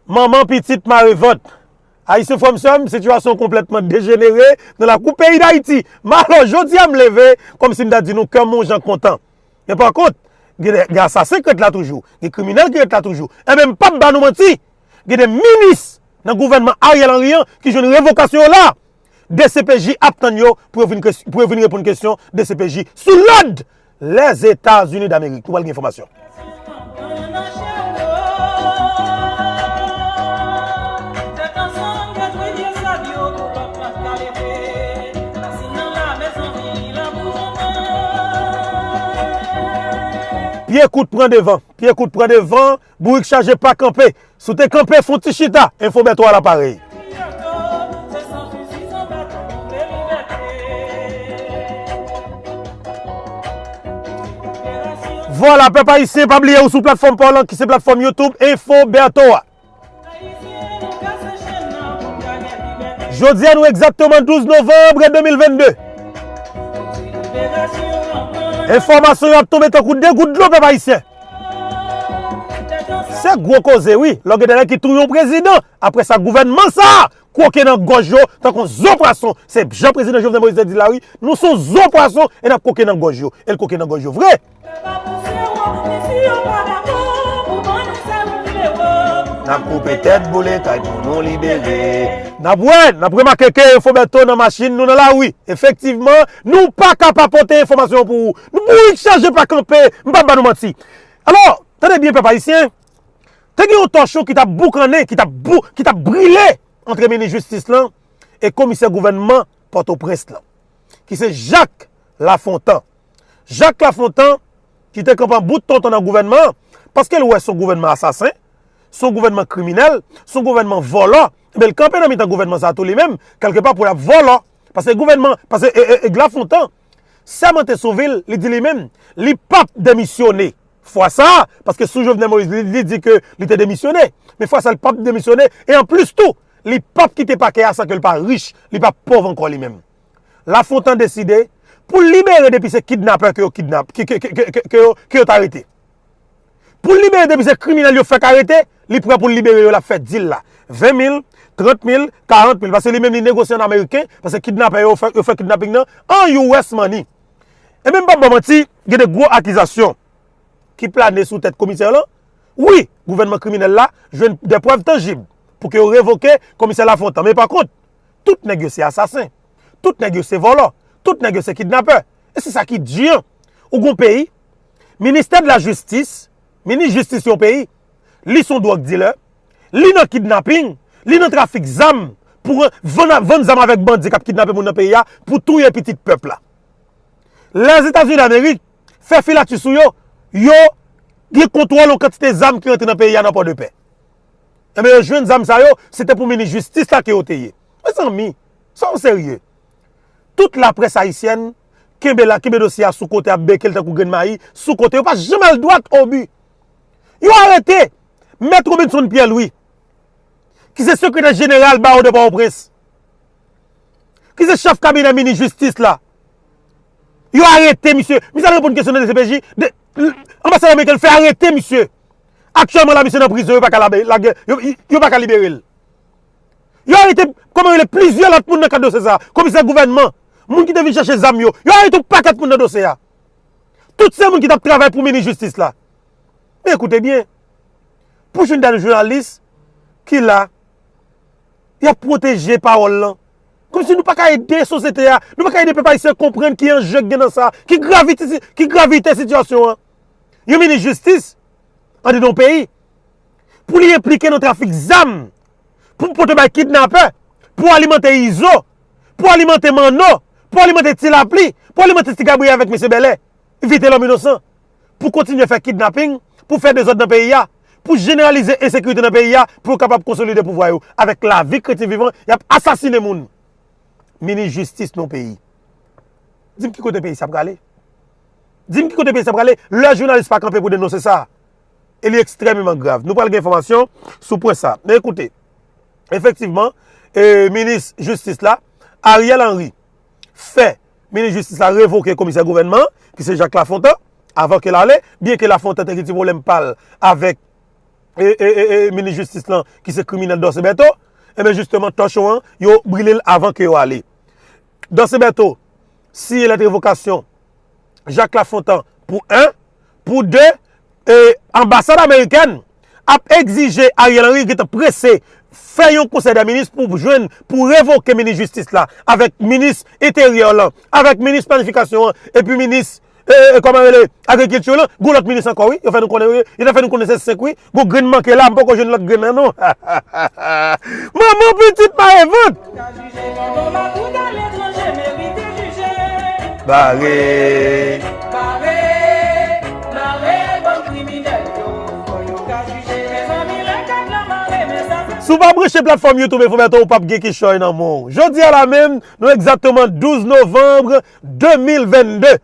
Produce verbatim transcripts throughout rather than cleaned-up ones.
Manman pitit mare vant. Ayisyen frè m sè m, sitiyasyon konplètman dejenere nan lakou peyi Dayiti. Malò, jodi a m leve, kòmsi m ta di nou kè m yon jan kontan. Men pa kont, gen de, gen asasen k ret la toujou, gen kriminèl ki ret la toujou. Enben, m p ap ba nou manti, gen de minis nan gouvènman Ariel Henry an ki jwenn revokasyon yo la. D C P J ap tann yo pou yo vin, pou yo vin reponn kesyon D C P J sou lòd Lèzetazini Damerik. Nou pral gen enfòmasyon. Pye kout pran devan, pye kout pran devan, bourik chaje pa kanpe. Si w te kanpe, fè yon ti chita, Enfo Bèto a la parèy. Vwala, pèp ayisyen, pa bliye ou sou platfòm pa w lan, ki se platfòm YouTube Enfo Bèto a. Jodi a nou egzakteman douz novanm de mil vennde. Enfòmasyon yo ap tonbe tankou de gout dlo, pèp ayisyen. Se gwo koze, wi. Lè w gen de nèg ki touye yon prezidan, apre sa, gouvènman sa a kwoke nan gòj yo tankou zo pwason. Se jan prezidan Jovenel Moïse te di l la, wi. Nou se yon zo pwason e n ap kwoke nan gòj yo. E l kwoke nan gòj yo vre. N ap koupe tèt boule kay pou nou libere. N ap wè, n ap remake ke Enfo Bèto nan machin, nou nan lari. Efektivman, nou pa ka pa pote enfòmasyon pou ou. Nou bourik chaje pa kanpe, m p ap ba nou manti. Alò, tande byen, pèp ayisyen, te gen yon tòch ki t ap boukannen, ki t ap bou-, ki t ap brile ant minis jistis lan e komisè gouvènman Pòtoprens lan, ki se Jacques Lafontant. Jacques Lafontant, ki te kanpe an bout tonton nan gouvènman an, paske l wè se yon gouvènman asasen, se yon gouvènman kriminèl, se yon gouvènman vòlò, ebyen l kanpe nan mitan gouvènman sa a tou li menm, kèlkepa pou l ap vòlò. Paske gouvènman, paske, e, e, e Lafontant sèmante sou vi l, li di li menm, li p ap demisyone. Fwa sa a, paske sou Jovenel Moïse, li, li di ke li te demisyone. Men fwa sa a, li p ap demisyone. E anplis tou, li p ap kite pakè a san ke l pa rich, li pa pòv ankò li menm. Lafontant deside pou l libere depi se kidnapè ke yo kidnap, ke, ke, ke, ke, ke, ke yo, ke yo t arete. Pou l libere depi se kriminèl yo fèk arete, li prè pou l libere yo, l ap fè dil la. Ven mil, trant mil, karant mil, paske li menm li negosye an ameriken, paske kidnapè yo fè, yo fè kidnaping nan an U S money. E menm pa ba w manti, gen de gwo akizasyon ki plane sou tèt komisè lan. Wi, gouvènman kriminèl la jwenn de prèv tanjib pou ke yo revoke komisè Lafontant. Men pa kont, tout nèg yo se asasen. Tout nèg yo se vòlò. Tout nèg yo se kidnapè. E se sa ki di an. Ou gon peyi, ministè de la jistis, minis jistis yon peyi, li se yon dwòg dilè, li nan kidnaping, li nan trafik zam, pou vann, vann zam avèk bandi k ap kidnape moun nan peyi a, pou touye pitit pèp la. Lèzetazini Damerik fè filati sou yo, yo gen kontwòl yon kantite zam ki rantre nan peyi a nan Pòdepè. Enben, yo jwenn zam sa yo, se te pou minis jistis la ke yo te ye. Mezanmi, sa w serye? Tout laprès ayisyèn kenbe la, kenbe dosye a sou kote, ap beke l tankou grenn mayi, sou kote, yo pa janm al dwat o bi. Yo arete Mèt Robinson Pierre Louis, ki se sekretè jeneral Bawo de Pòtoprens, ki se chèf kabinè minis jistis la. Yo arete misye. Misye al reponn kesyon nan D C P J. De, anbasad ameriken fè arete misye. Aktyèlman la, misye nan prizon, yo pa ka labe-, lage, yo, yo pa ka libere l. Yo arete, kòman rele, plizyè lòt moun nan kad dosye sa a. Komisè gouvènman, moun ki te vin chache zam yo. Yo arete yon pakèt moun nan dosye a. Tout se moun ki t ap travay pou minis jistis la. Men ekoute byen. Pou jwenn de jounalis ki la, y ap pwoteje pawòl lan. Kòmsi nou pa ka ede sosyete a, nou pa ka ede pèp ayisyen konprann ki anje k gen nan sa, ki gravite, ki gravite sitiyasyon an. Yon minis jistis, anndan yon peyi, pou li enplike nan trafik zam, pou pote bay kidnapè, pou alimante Izo, pou alimante Manno, pou alimante Ti Lapli, pou alimante Ti Gabriel avèk mesye Bèlè, Vitelòm inosan, pou kontinye fè kidnaping, pou fè dezòd nan peyi a, pou jeneralize ensekirite nan peyi a, pou yo kapab konsolide pouvwa yo. Avèk lavi kretyen vivan, y ap asasinen moun. Minis jistis nan peyi. Di m ki kote peyi sa prale? Di m ki kote peyi sa prale? Lè jounalis pa kanpe pou denonse sa. E li ekstrèmeman grav. Nou pral gen enfòmasyon sou pwen sa. Men ekoute, efektivman, e, minis jistis la, Ariel Henry, fè minis jistis la revoke komisè gouvènman an, ki se Jacques Lafontant, avan ke l ale, byen ke Lafontant te gen ti pwoblèm pa l avèk e, e, e, e, minis jistis lan, ki se kriminèl Dorcé Bertho, ebyen, jisteman, tòchon an, yo brile l avan ke yo ale. Dorcé Bertho siyen lèt revokasyon Jacques Lafontant pou en, pou de, e, anbasad amerikèn ap egzije Ariel Henry gentan prese fè yon konsèy dè minis pou jwenn, pou revoke minis jistis la, avèk minis enteryè lan, avèk minis planifikasyon an, epi minis, e, e, kòman rele, agrikilti lan, gon lòt minis ankò, wi. Yo fè nou konnen, wi. Yo te fè nou konnen se senk, wi. Gon grenn manke la, m poko jwenn lòt grenn nan, non. Manman pitit mare vant. Bare. Si w pa branche platfòm YouTube Info Bertho, ou p ap gen kichòy nan men w. Jodi a la menm, nou egzakteman douz novanm de mil vennde.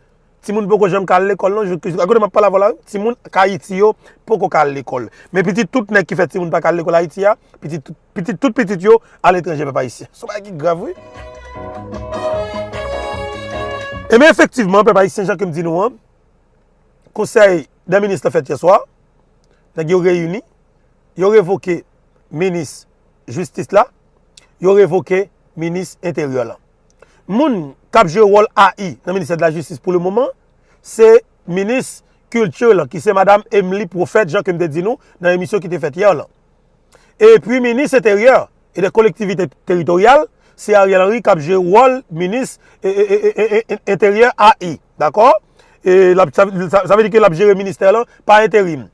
Timoun poko janm ka al lekòl non, jouk, akote m ap pale avè w la, timoun k Ayiti yo poko ka al lekòl. Men pitit tout nèg ki fè timoun pa ka al lekòl Ayiti a, pitit, pitit, tout pitit yo aletranje, pèp ayisyen. Se yon bagay ki grav, wi. Ebyen, efektivman, pèp ayisyen, jan ke m di nou an, konsèy dè minis lan fèt yè swa, nèg yo reyini, yo revoke minis jistis la, yo revoke minis enteryè lan. Moun k ap jwe wòl A I nan ministè de la jistis pou le moman, se minis kilti lan, ki se madanm Emmelie Prophète, jan ke m te di nou nan emisyon ki te fèt yè lan. Epi minis enteryè e dè kolektivite teritoryal, se Ariel Henry k ap jwe wòl minis e, e, e, e, e, e, enteryè A I, dakò? E l ap, sa, sa, sa vle di ke l ap jere ministè lan pa enterim.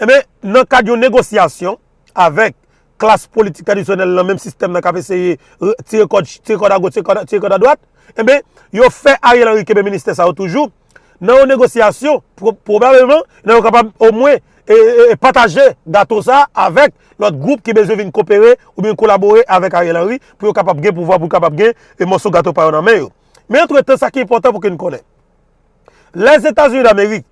Ebyen, nan kad yon negosyasyon avèk klas politik tradisyonèl nan menm sistèm nan k ap eseye re-, tire kòd, tire kòd agoch, tire kòd, tire kòd adwat, ebyen, yo fè Ariel Henry kenbe ministè sa yo toujou. Nan yon negosyasyon, pwo-, pwobableman, nan yo kapab omwen e, e, e pataje gato sa avèk lòt gwoup ki bezwen vin kopere oubyen kolabore avèk Ariel Henry pou yo kapab gen pouvwa, pou yo kapab gen e mòso gato pa yo nan men yo. Men antretan, sa ki enpòtan pou ke n konnen, Lèzetazini Damerik,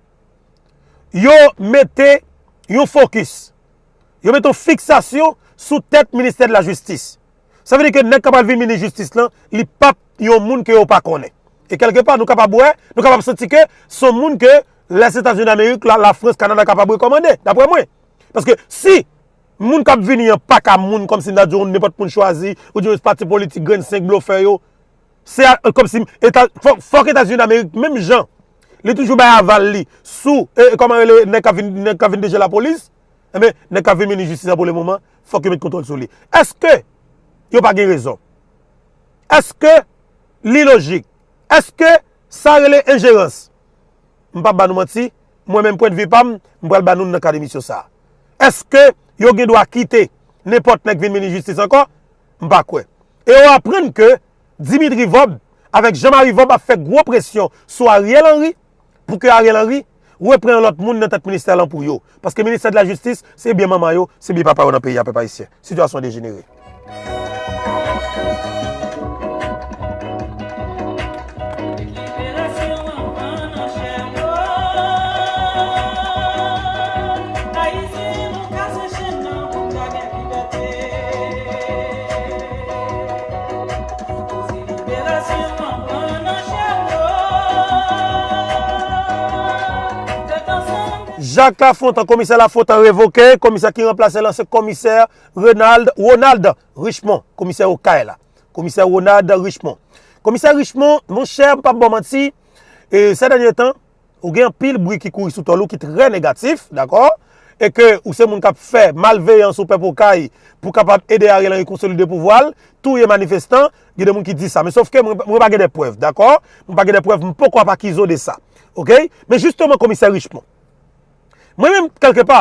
yo mete yon fokis, yo mete yon fiksasyon sou tèt ministè de la jistis. Sa vle di ke nèg k ap pral vin minis jistis lan, li p ap yon moun ke yo pa konnen. E kèlkepa, nou kapab wè, nou kapab santi ke se yon moun ke Lèzetazini Damerik, la, Lafrans, Kanada kapab rekòmande, daprè mwen. Paske si moun k ap vini an pa ka moun, kòmsi m ta di w, nenpòt moun chwazi, ou di w pati politik grenn senk blofè yo, se a, kòmsi Eta-, fò, fòk Etazini Damerik, menm jan li toujou bay aval li sou, e, e kòman rele, nèg k ap vin, nèg k ap vin D G lapolis, enben, nèg k ap vin minis jistis la pou le moman, fòk yo met kontwòl sou li. Èske yo pa gen rezon? Èske li lojik? Èske sa rele enjerans? M p ap ba nou manti, mwen menm pwennvi pa m, m pral ba nou nan kad emisyon sa a. Èske yo gen dwa kite nenpòt nèg vin minis jistis ankò? M pa kwè. E yo aprann ke Dimitri Vorbe avèk Jean Marie Vorbe ap fè gwo presyon sou Ariel Henry pou ke Ariel Henry repran yon lòt moun nan tèt ministè lan pou yo. Paske ministè de la jistis, se byen manman yo, se byen papa yo nan peyi a, pèp ayisyen. Sitiyasyon dejenere. Jacques Lafontant, komisè Lafontant revoke, komisè ki ranplase l lan se komisè Renald, Ronald Richemond, komisè Okay la. Komisè Ronald Richemond. Komisè Richemond, monchè, m p ap ba w manti, e, sè dènye tan, ou gen anpil bri ki kouri sou tòl ou ki trè negatif, dakò? E ke ou se moun k ap fè malveyans ou pèp Okay pou kapab ede Ariel Henry konsolide pouvwa l, touye manifestan, gen de moun ki di sa. Men sòf ke mwen, mwen pa gen de prèv, dakò? Mwen pa gen de prèv, m poko ap akize w de sa. Oke? Men jisteman, komisè Richemond, mwen menm, kèlkepa,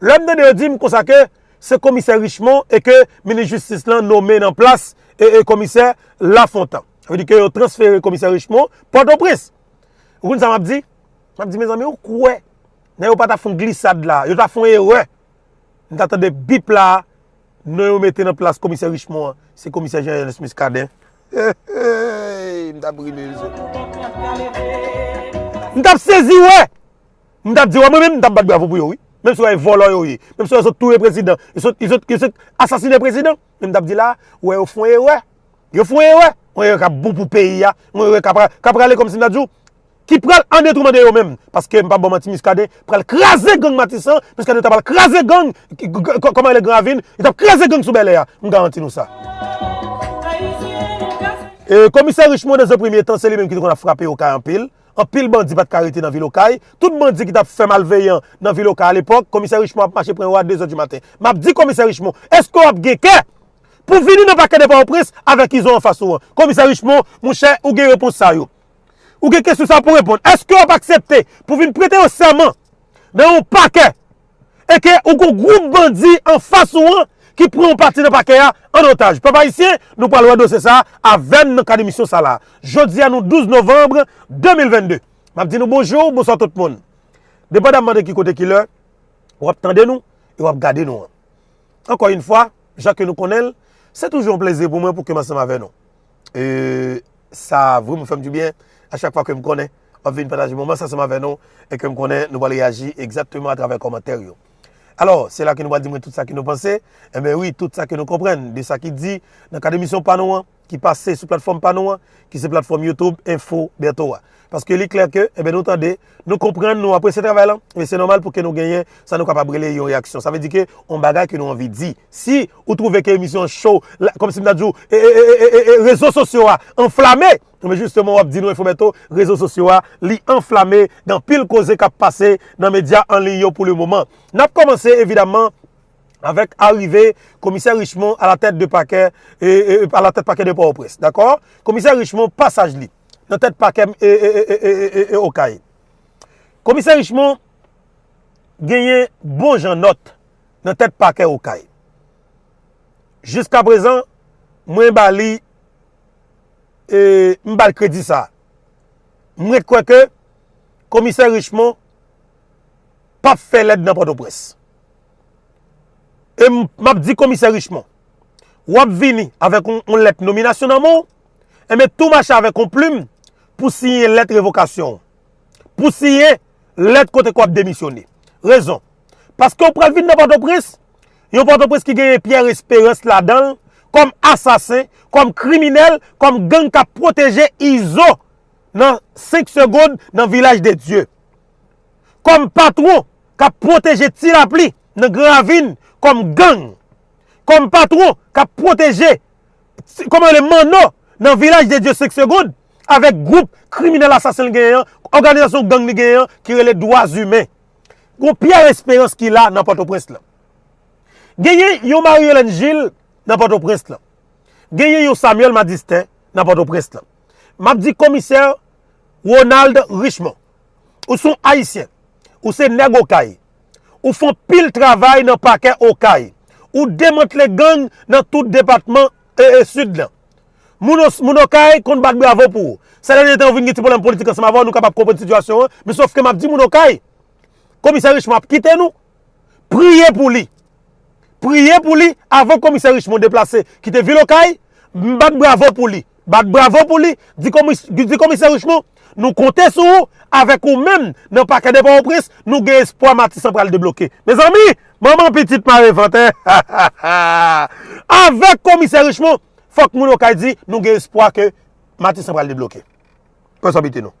lè m tande yo di m konsa ke se komisè Richemond e ke minis jistis lan nome nan plas e, e komisè Lafontant. Sa vle di ke yo transfere komisè Richemond Pòtoprens. Ou konn sa m ap di? M ap di, mezanmi, ou kwè nèg yo pa ta fè yon glisad la, yo ta fè yon erè. M ta tande bip la, non yo mete nan plas komisè Richemond an, se komisè Jean Ernest Muscadin. M t ap ri, mesye. M t ap sezi, wè. M t ap di, wè, mwen menm, m t ap bat bravo pou yo, wi. Menm si w wè e vòlò yo ye. Menm si w wè yo sot touye prezidan. Yo sot, yo sot, yo sot asasinen prezidan. Men m t ap di la, wè, yo fè yon erè. Yo fè yon erè. Yon erè k ap bon pou peyi a. Yon erè k ap, k ap rale kòmsi m ta di w, ki pral an detrimè de yo menm. Paske m p ap ba w manti, Muscadin pral kraze gang Matisan, Muscadin ta pral kraze gang, k-, k-, k-, kòman rele, Gran Ravin, li t ap kraze gang sou Bèlè a. M garanti nou sa. E, komisè Richemond, nan premye tan, se li menm ki te konn ap frape Okay anpil. Anpil bandi pa t ka rete nan vil Okay. Tout bandi ki t ap fè malveyan nan vil Okay alepòk, komisè Richemond ap mache pran yo a de zè di maten. M ap di komisè Richemond, èske w ap gen kè pou vini nan pakè de Pòtoprens avèk Izo anfas ou an? Komisè Richemond, monchè, ou gen repons sa yo. Ou gen kesyon sa pou reponn. Èske w ap aksepte pou vin prete yo sèman nan yon pakè e ke ou gon gwoup bandi anfas ou an ki pran yon pati nan pakè a an otaj? Pèp ayisyen, nou pral wè dosye sa a avè m nan kad emisyon sa la. Jodi a, nou douz novanm de mil vennde. M ap di nou bonjou, bonswa tout moun. Depandamman de ki kote, ki lè, w ap tande nou e w ap gade nou an. Ankò yon fwa, jan ke nou konnen l, se toujou yon plezi pou mwen pou ke m ansanm avè nou. E sa vrèman fè m dibyen a chak fwa ke m konnen w ap vin pataje moman sa ansanm avè nou e ke m konnen nou pral reyaji egzakteman atravè kòmantè yo. Alò, se la ke nou pral di mwen tout sa ke nou panse. Enben wi, tout sa ke nou konprann de sa ki di nan kad emisyon pa nou an, ki pase sou platfòm pa nou an, ki se platfòm YouTube Info Bertho a. Paske li klè ke, enben, nou tande, nou konprann, nou apresye travay la, men se nòmal pou ke nou genyen sa nou kapab rele yon reyaksyon. Sa vle di ke yon bagay ke nou anvi di. Si ou twouve ke emisyon an cho, la, kòmsi m ta di w, e, e, rezo sosyo a anflame, men jisteman, w ap di nou, Info Bertho, rezo sosyo a, li anflame, gen anpil koze k ap pase nan medya an liy yo pou le moman. N ap kòmanse, evidaman, avèk arive komisè Richemond à la tête de pakè, e, e, à la tête pakè de Pòtoprens, dakò? Komisè Richemond, pasaj li nan tèt pakè, e, e, Okay. Komisè Richemond genyen bon jan nòt nan tèt pakè Okay. Jiskaprezan, mwen ba li, e, m ba l kredi sa. M ret kwè ke komisè Richemond p ap fè lèd nan Pòtoprens. E m, m ap di komisè Richemond, w ap vini avèk yon, yon lèt nominasyon nan men w, enben tou mache avèk yon plim pou siyen lèt revokasyon w, pou siyen lèt kote ke w ap demisyone. Rezon, paske w pral vin nan Pòtoprens, yon Pòtoprens ki genyen Pierre Espérance ladan l, kòm asasen, kòm kriminèl, kòm gang k ap pwoteje Izo nan senk segond nan Vilaj de Dye. Kòm patwon k ap pwoteje Ti Lapli nan Gran Ravin kòm gang. Kòm patwon k ap pwoteje, kòman rele, Manno nan Vilaj de Dye senk segond avèk gwoup kriminèl asasen l genyen an, òganizasyon gang li genyen an ki rele Dwa Imen. Gon Pierre Espérance ki la nan Pòtoprens lan. Genyen yon Marie Hélène Gilles nan Pòtoprens lan. Genyen yon Samuel Madistin nan Pòtoprens lan. M ap di komisè Ronald Richemond, ou se yon Ayisyen, ou se nèg Okay, ou fè anpil travay nan pakè Okay, ou demantle gang nan tout depatman, e, e, Sid lan. Moun, moun Okay konn bat bravo pou ou. Sa dènye tan, ou vin gen ti pwoblèm politik ansanm avè w, nou kapab konprann sitiyasyon an, men sòf ke m ap di moun Okay, komisè Richemond ap kite nou. Priye pou li. Priye pou li avan komisè Richemond deplase kite vil Okay. M bat bravo pou li. Bat bravo pou li. Di komis-, di komisè Richemond, nou konte sou ou, avèk ou menm nan pakè de Pòtoprens, nou gen espwa Matisan pral debloke. Mezanmi, manman pitit mare vant. Avèk komisè Richemond, fòk moun Okay di, nou gen espwa ke Matisan pral debloke. Pran sa biten nou.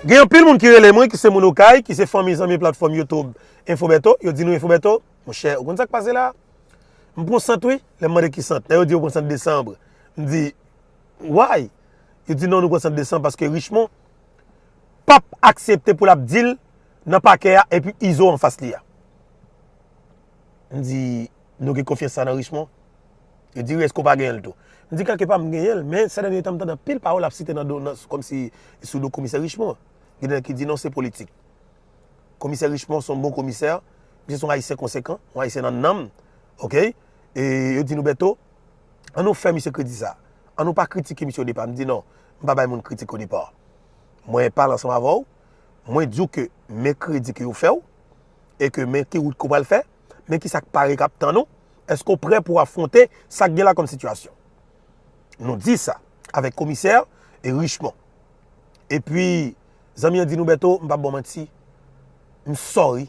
Gen anpil moun ki rele mwen, ki se moun Okay, ki se fanmi, zanmi platfòm YouTube Info Bertho, yo di nou, Info Bertho, monchè, ou konn sa k pase la? M pran sant wi, lè m mande ki sant, lè yo di yo pran sant Desanm, m di, why? Yo di non, nou pran sant Desanm paske Richemond p ap aksepte pou l ap deal nan pakè a epi Izo anfas li a. M di, nou gen konfyans sa nan Richemond? Yo di, wi, èske w pa genyen l tou? M di, kèlkepa m genyen l, men sè dènye tan m tande anpil pawòl ap site nan do, nan, kòmsi sou do komisè Richemond. Gen nèg ki di non, se politik. Komisè Richemond se yon bon komisè, misye se yon Ayisyen konsekan, yon Ayisyen nan nanm, oke? E yo di nou, Bertho, an nou fè misye kredi sa. An nou pa kritike misye odepa. M di non, m pa bay moun kritik odepa. Mwen pale ansanm avè w, mwen di w ke men kredi ke yo fè w, e ke men ki wout ke w pral fè, men kisa k pare k ap tann ou, èske w prè pou w afwonte sa k gen la kòm sitiyasyon? Nou di sa avèk komisè, e Richemond. Epi, zanmi an di nou, Bèto, m p ap ba w manti, m sorry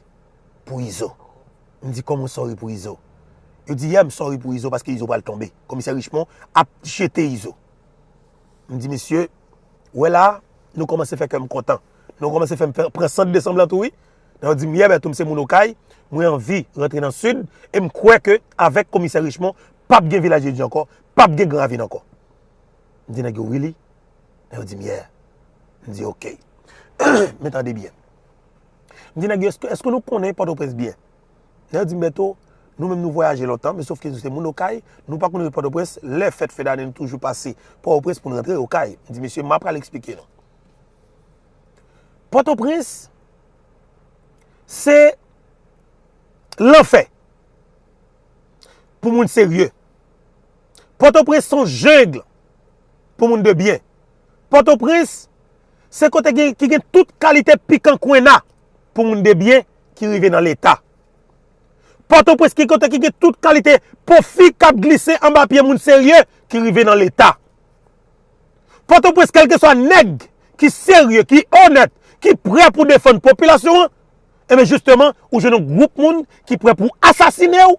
pou Izo. M di, kòman w sorry pou Izo? Yo di, yè, m sorry pou Izo paske Izo pral tonbe. Komisè Richemond ap jete Izo. M di, mesye, w wè la, nou kòmanse fè kè m kontan. Nou kòmanse fè m fè- pran sant de sanblan tou, wi. Nan yo di m, yè, Bèto, m se moun Okay, mwen anvi rantre nan Sid, e m kwè ke avèk Komisè Richemond, p ap gen Vilaj de Dye ankò, p ap gen Gran Ravin ankò. M di nèg yo, really? Nèg yo di m, yè. M di, ok. Men tande byen. M di nèg yo, èske, èske nou konnen Pòtoprens byen? Nèg yo di m, Bèto, nou menm nou vwayaje lontan, men sòf ke nou se moun Okay, nou pa konn ret Pòtoprens, lè fèt fen dane nou toujou pase Pòtoprens pou n rantre Okay. M di, mesye, m ap pral eksplike nou. Pòtoprens, se lanfè pou moun serye. Pòtoprens se yon jeng pou moun de byen. Pòtoprens se kote gen, ki gen tout kalite pikan kwenna pou moun de byen ki rive nan Leta. Pòtoprens ki kote ki gen tout kalite pwofi k ap glise anba pye moun serye ki rive nan Leta. Pòtoprens, kèlkeswa nèg ki serye, ki onèt, ki prè pou defann popilasyon an, ebyen, jisteman, ou jwenn yon gwoup moun ki prè pou asasine w,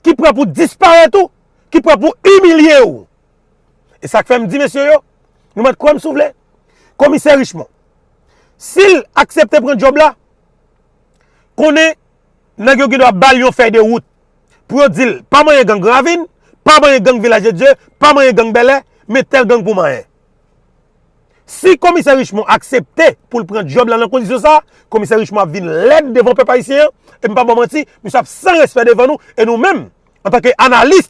ki prè pou disparèt ou, ki prè pou imilye w. E sa k fè m di mesye yo, nou mèt kwè m si w vle, Komisè Richemond, si l aksepte pran djòb la, konnen nèg yo gen dwa ba l yon fèy de wout pou yo di l, pa manyen gang Gran Ravin, pa manyen gang Vilaj de Dye, pa manyen gang Bèlè, men tèl gang pou manyen. Si Komisè Richemond aksepte pou l pran djòb la nan kondisyon sa, Komisè Richemond ap vin lèd devan pèp ayisyen an, e m pa ba w manti, misye ap san respè devan nou, e nou menm, antanke analis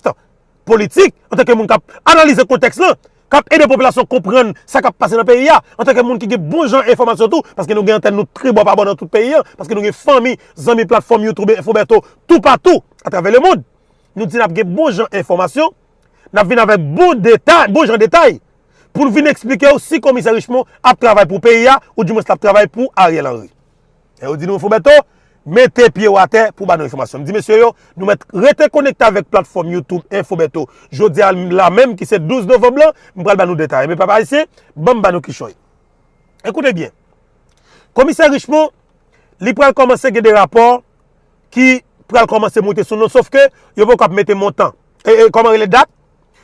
politik, antanke moun k ap analize kontèks lan, k ap ede popilasyon konprann sa k ap pase nan peyi a, antanke moun ki gen bon jan enfòmasyon tou, paske nou gen antèn nou trè bò pa bò nan tout peyi a, paske nou gen fanmi, zanmi platfòm YouTube Info Bertho toupatou atravè lemonn. Nou di n ap gen bon jan enfòmasyon, n ap vin avèk bon detay, bon jan detay, pou n vin eksplike w si Komisè Richemond ap travay pou peyi a, oudimwens l ap travay pou Ariel Henry. E yo di nou, Info Bertho, mete pye w atè pou ba nou enfòmasyon. M di mesye yo, nou mèt rete konekte avèk platfòm YouTube Info Bertho. Jodi a la menm ki se douz novanm lan, m pral ba nou detay. Men pèp ayisyen, ban m ba nou kichòy. Ekoute byen. Komisè Richemond, li pral kòmanse gen de rapò ki pral kòmanse moute sou nou, sòf ke yo poko ap mete montan. E, e, kòman rele dat?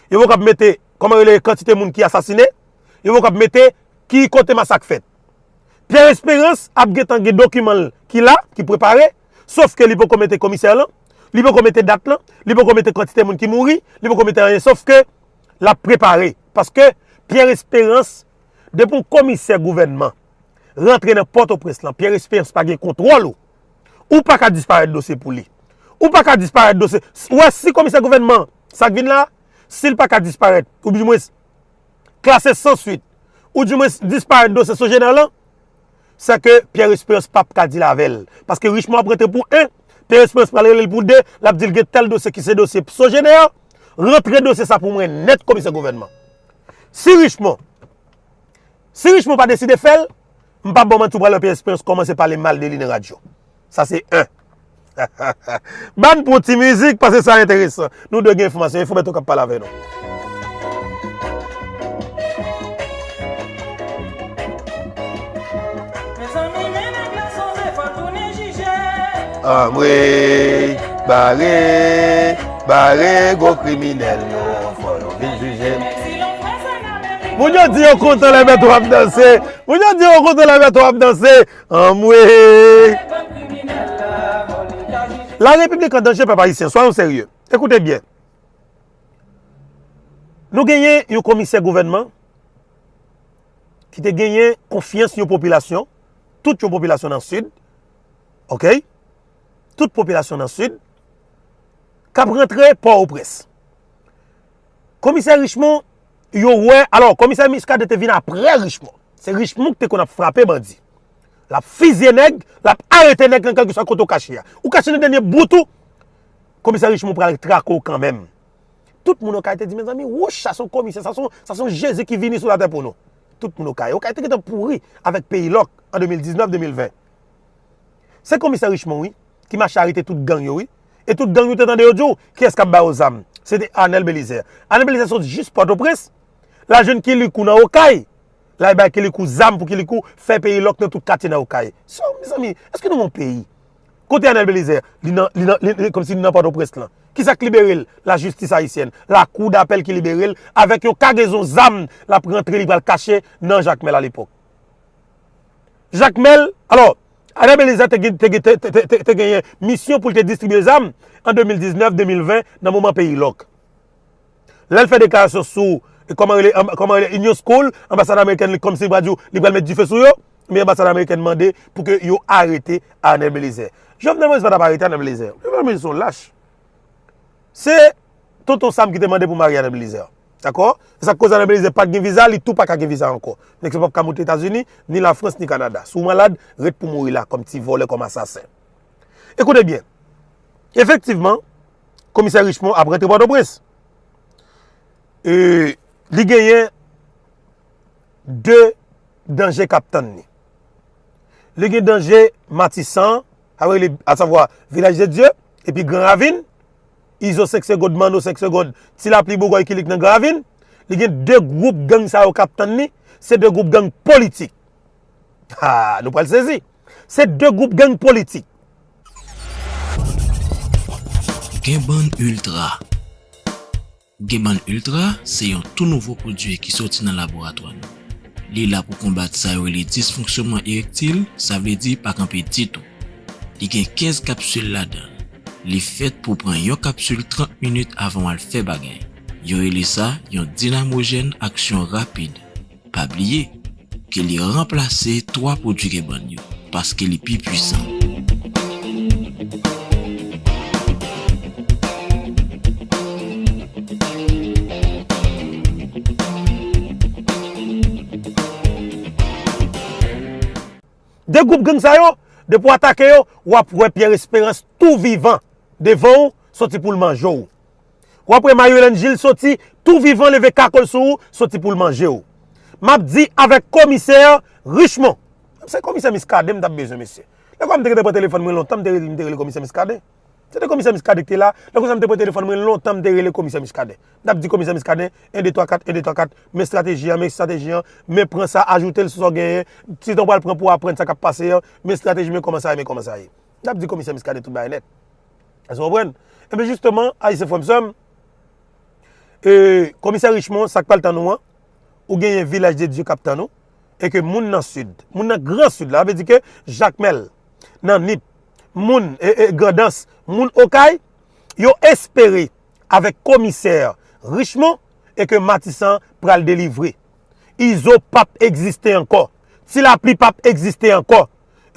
Yo poko ap mete, kòman rele kantite moun ki asasine? Yo poko ap mete ki kote masak fèt. Pierre Espérance ap gentan gen dokiman l ki la, ki prepare, sòf ke li poko mete komisè lan, li poko mete dat lan, li poko mete kantite moun ki mouri, li poko mete anyen, sòf ke l ap prepare. Paske Pierre Espérance, depi yon komisè gouvènman rantre nan Pòtoprens lan, Pierre Espérance pa gen kontwòl ou. Ou pa ka disparèt dosye pou li. Ou pa ka disparèt dosye. Ou wè si komisè gouvènman, sa k vin la, si l pa ka disparèt, oudimwens, klase san swit, oudimwens disparèt dosye Sogener lan, sè ke Pierre Espérance p ap ka deal avè l. Paske Richemond ap rantre pou en, Pierre Espérance pral rele l pou de, l ap di l gen tèl dosye ki se dosye Sogener, rantre dosye sa pou mwen nèt komisè gouvènman. Si Richemond, si Richemond pa deside fè l, m p ap ba w manti, w pral wè Pierre Espérance kòmanse pale mal de li nan radyo. Sa se en. Ban pou ti mizik, paske sa enteresan. Nou dwe gen enfòmasyon. Info Bertho k ap pale avè nou. Anmwey, bare, bare gwo kriminèl yo, fò yo vin jije. Moun yo di yo kontan lè Bertho ap danse. Moun yo di yo kontan lè Bertho ap danse. Anmwey. La République en danger, pèp ayisyen, soyons sérieux. Ekoute byen. Nou genyen yon komisè gouvènman ki te genyen konfyans yon popilasyon, tout yon popilasyon nan Sid, ok? Tout popilasyon nan Sid, k ap rantre Pòtoprens. Komisè Richemond, yo wè, alò, komisè Muscadin te vin aprè Richemond. Se Richemond ki te konn ap frape bandi. L ap fizye nèg, l ap arete nèg nan kèlkeswa kote w kache a. Ou kache nan dènye bout ou, komisè Richemond pral trake w kanmenm. Tout moun Okay te di, mezanmi, wouch, sa se yon komisè, sa se yon, sa se yon Jezi ki vini sou latè pou nou. Tout moun Okay, Okay te gentan pouri avèk peyi lòk an de mil diznèf, de mil ven. Se komisè Richemond, wi, ki mache arete tout gang yo, wi. E tout gang yo te tande yo di w, kiyès k ap ba yo zam? Se te Arnel Belizaire. Arnel Belizaire sot jis Pòtoprens, L al jwenn Kilikou nan Okay. L al bay Kilikou zam pou Kilikou fè peyi lòk nan tout katye nan Okay. So, mezanmi, èske nou yon peyi? Kote Anel Belizaire? Li nan, li nan, li, li, kòmsi li nan Pòtoprens lan. Kisa k libere l? Lajistis ayisyèn. Lakou dapèl ki libere l avèk yon kagezon zam l ap rantre, li pral kache nan Jakmèl alepòk. Jakmèl, alò, Anel Belizaire te gen, te gen, te, te, te, te, te genyen misyon pou l te distribye zam an de mil diznèf, de mil ven, nan moman peyi lòk. Lè l fè deklarasyon sou, e, kòman rele, anba-, kòman rele, Union School, anbasad amerikèn li kòmsi li pral di w, li pral met dife sou yo, men anbasad amerikèn mande pou ke yo arete Anel Belizaire. Jovenel Moïse pa t ap arete Anel Belizaire. Jovenel Moïse se yon lach. Se Tonton Sam ki te mande pou marye Anel Belizaire. Dakò? Se sa k koz Anel Belizaire pa t gen viza, li tou pa ka gen viza ankò. Nèg sa p ap ka moute Etazini, ni Lafrans, ni Kanada. Si w malad, ret pou mouri la, kòm ti vòlè, kòm asasen. Ekoute byen. Efektivman, Komisè Richemond ap rantre Pòtoprens. E, li genyen de danje k ap tann li. Li gen danje Matisan, avè li, asavwa Vilaj de Dye, epi Gran Ravin, Izo senk segonn, Manno senk segonn, Ti Lapli, Bougòy, Kilik nan Gran Ravin. Li gen de gwoup gang sa yo k ap tann li, se de gwoup gang politik. Ha, nou pral sezi. Se de gwoup gang politik. Genbann Ultra. Genbann Ultra se yon tou nouvo pwodui ki soti nan laboratwa nou. Li la pou konbat sa yo rele disfonksyonman erektil, sa vle di pa kanpe ditou. Li gen kenz kapsil ladan l. Li fèt pou pran yon kapsil trant minit avan w al fè bagay. Yo rele sa yon dinamojèn aksyon rapid. Pa bliye ke li ranplase twa pwodui Genbann yo, paske li pi pwisan. De gwoup gang sa yo, depi w atake yo, w ap wè Pierre Espérance tou vivan devan w, soti pou l manje w. W ap wè Marie Hélène Gilles soti tou vivan leve kakòl sou ou, soti pou l manje w. M ap di avèk komisè Richemond. Se komisè Muscadin m t ap bezwen, mesye. Lè m te gentan pran telefòn mwen lontan, m te rele, m te rele komisè Muscadin. Se te komisè Muscadin ki te la. Lè konsa m te pran telefòn mwen lontan, m te rele komisè Muscadin. M t ap di komisè Muscadin, en, de, twa, kat, en, de, twa, kat, men estrateji an, men estrateji an, men pran sa, ajoute l sou sa w genyen. Ti tan w pral pran pou w aprann sa k ap pase an, men estrateji, men kòman sa ye, men kòman sa ye. M t ap di komisè Muscadin tout bagay nèt. Èske w konprann? Enben, jisteman, Ayisyen frè m, sè m, e, komisè Richemond, sa k pral tann ou an, ou genyen Vilaj de Dye k ap tann ou, e ke moun nan Sid, moun nan Gran Sid la, sa vle di ke Jakmèl, nan Nip, moun, e, e, Grandans, moun Okay, yo espere avèk komisè Richemond e ke Matisan pral delivre. Izo p ap egziste ankò. Ti Lapli p ap egziste ankò.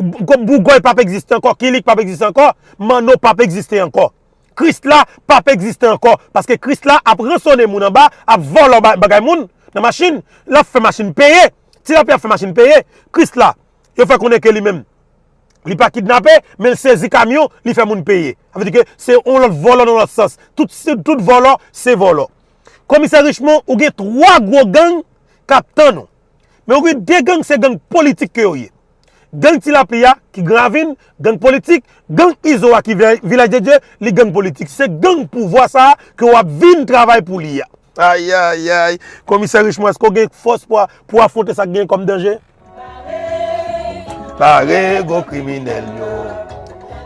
Bougòy p ap egziste ankò. Kilik p ap egziste ankò. Manno p ap egziste ankò. Krisla p ap egziste ankò. Paske Krisla ap ransone moun anba, ap vòlò ba-, bagay moun nan machin. L ap fè machin peye. Ti Lapli ap fè machin peye. Krisla, yo fè konnen ke li menm, li pa kidnape, men l sezi kamyon, li fè moun peye. Sa vle di ke se yon lòt vòlò nan lòt sans. Tout, tout vòlò, se vòlò. Komisè Richemond, ou gen twa gwo gang k ap tann ou. Men ou gen de gang, se gang politik ke yo ye. Gang Ti Lapli a, ki Gran Ravin, gang politik, gang Izo a, ki Vilaj, Vilaj de Dye, li gang politik. Se gang pouvwa sa a ke w ap vin travay pou li a. Ayayay, komisè Richemond, èske w gen fòs pou, pou afwonte sa k gen kòm danje? Pare gwo kriminèl yo.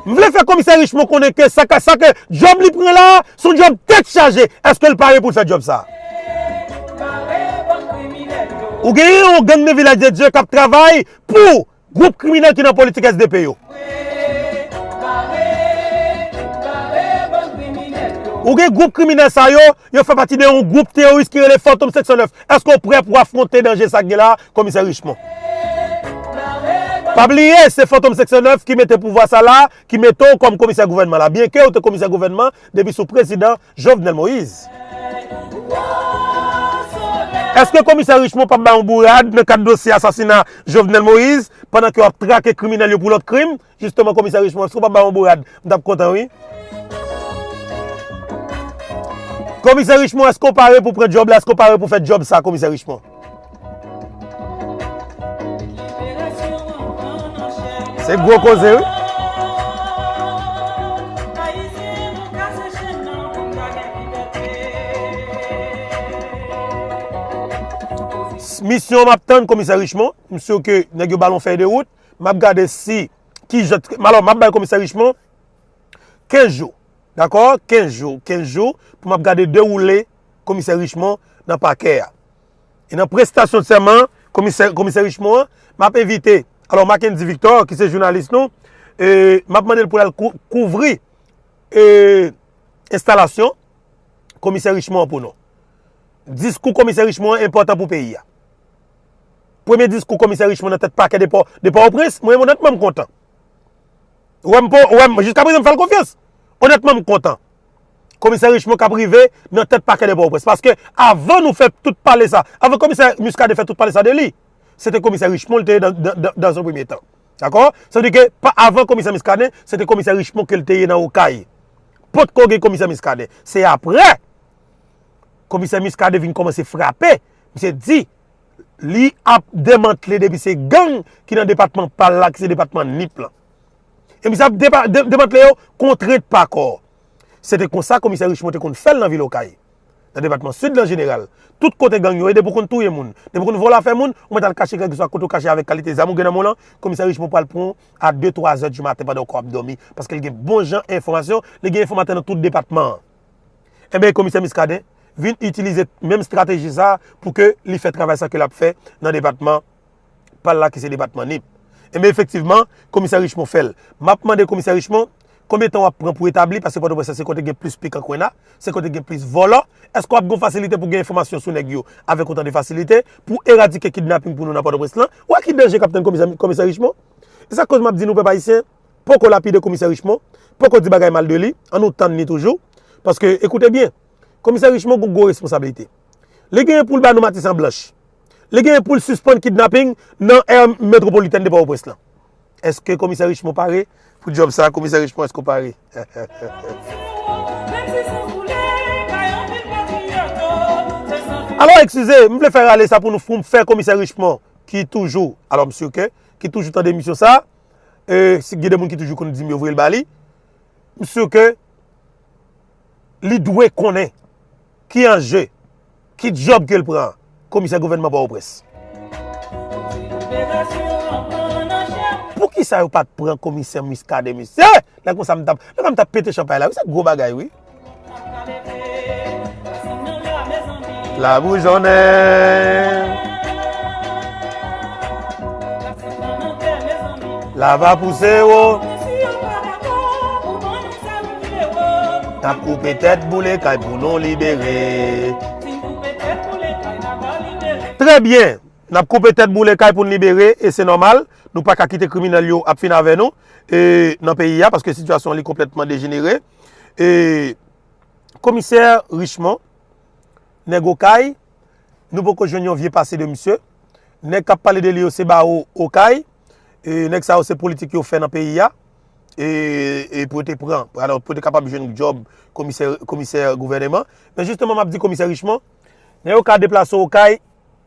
M vle fè komisè Richemond konnen ke sa ka, sa ke djòb li pran la a, se yon djòb tèt chaje. Èske l pare pou l fè djòb sa a? Ou genyen yon gang nan Vilaj de Dye k ap travay pou gwoup kriminèl ki nan politik S D P yo. Ou gen gwoup kriminèl sa yo, yo fè pati de yon gwoup teworis ki rele Fantom senk san nèf. Èske w prè pou afwonte danje sa k gen la, komisè Richemond? Pa bliye, se Fantom senk san nèf ki mete pouvwa sa la, ki mete w kòm komisè gouvènman la. Byenke w te komisè gouvènman depi sou prezidan Jovenel Moïse. Èske komisè Richemond p ap bay yon bourad nan kad dosye asasina Jovenel Moïse, pandan ke w ap trake kriminèl yo pou lòt krim? Jisteman, komisè Richemond, èske w p ap bay yon bourad? M t ap kontan, wi. Komisè Richemond, èske w pare pou pran djòb la? Èske w pare pou fè djòb sa, komisè Richemond? Se gwo koze, wi. Misyon m ap tann komisè Richemond, m si ke nèg yo ba l yon fèy de wout, m ap gade si ki jan, alò m ap bay komisè Richemond kenz jou, dakò? Kenz jou, kenz jou pou m ap gade dewoule komisè Richemond nan pakè a. E nan prestasyon de sèman komisè, komisè Richemond an, m ap envite, alò Mackendy Victor, ki se jounalis nou, e, m ap mande l pou l al kou-, kouvri e, enstalasyon komisè Richemond an pou nou. Diskou komisè Richemond an enpòtan pou peyi a. Premye diskou komisè Richemond nan tèt pakè de Pò, de Pòtoprens, mwen onètman m kontan. Ou wè m, ou wè m, jiska prezan m fè l konfyans. Onètman m kontan. Komisè Richemond k ap rive nan tèt pakè de Pòtoprens. Paske avan nou fè tout pale sa, avan komisè Muscadin fè tout pale sa de li, se te komisè Richemond li te ye dan, dan, dan, dans un premier temps. Dakò? Sa vle di ke pa, avan komisè Muscadin, se te komisè Richemond ke l te ye nan Okay. Potko gen komisè Muscadin. Se aprè komisè Muscadin vin kòmanse frape. Misye di li ap demantle depi se gang ki nan depatman pa l la, ki se depatman Nip lan. E misye ap depa-, de-, demantle yo kontrent pa kò. Se te konsa komisè Richemond te konn fè l nan vil Okay. Nan depatman Sid lan jeneral, tout kote gang yo ye, depi w konn touye moun, depi w konn vòlò afè moun, ou mèt al kache kèlkeswa kote w kache avèk kalite zam ou gen nan men w lan, komisè Richemond pral pran w a de, twa zè di maten pandan w kò ap dòmi, paske l gen bon jan enfòmasyon, li gen enfòmatè nan tout depatman an. Enben, komisè Muscadin vin itilize menm estrateji sa a pou ke li fè travay sa ke l ap fè nan depatman pa l la ki se depatman Nip. Enben, efektivman, komisè Richemond fè l. M ap mande komisè Richemond, konbyen tan w ap pran pou etabli, paske Pòtoprens se kote gen plis pik ankwenna, se kote gen plis vòlò. Èske w ap gen fasilite pou gen enfòmasyon sou nèg yo avèk otan de fasilite pou eradike kidnaping pou nou nan Pòtoprens lan? Ou wè ki danje k ap tann komisè, komisè Richemond? E sa k koz m ap di nou, pèp ayisyen, poko lapide komisè Richemond, poko di bagay mal de li, ann nou tann li toujou. Paske, ekoute byen, komisè Richemond gon gwo responsablite. Li genyen pou l ba nou Matisan blanch. Li genyen pou l sispann kidnaping nan aire metropolitèn de Pòtoprens lan. Èske komisè Richemond pare pou djòb sa? Komisè Richemond, èske w pare? Alò, eskize, m vle fè rale sa pou nou, pou m fè komisè Richemond, ki toujou, alò, m si ke, ki toujou tande emisyon sa, e, si gen de moun ki toujou konn di m yo voye l ba li, m si ke li dwe konnen ki anje, ki djòb ke l pran komisè gouvènman Pòtoprens. Poukisa yo pa t pran komisè Muscadin, mesye? Lè konsa m t ap, lè konsa m t ap pete chanpay la, wi, se gwo bagay, wi. Laboujonnen. Lava pouse wo. N ap koupe tèt boule kay pou nou libere. Trè byen. N ap koupe tèt boule kay pou n libere, e se nòmal. Nou pa ka kite kriminèl yo ap fin avè nou, e, nan peyi a, paske sitiyasyon an li konplètman dejenere. E, komisè Richemond, nèg Okay, nou poko jwenn yon vye pase de misye. Nèg k ap pale de li yo se bawo Okay. E, nèg sa yo se politik yo fè nan peyi a. E, e pou yo te pran, alò, pou yo te kapab jwenn djòb komisè, komisè gouvèneman. Men jisteman, m ap di komisè Richemond, nèg yo ka deplase Okay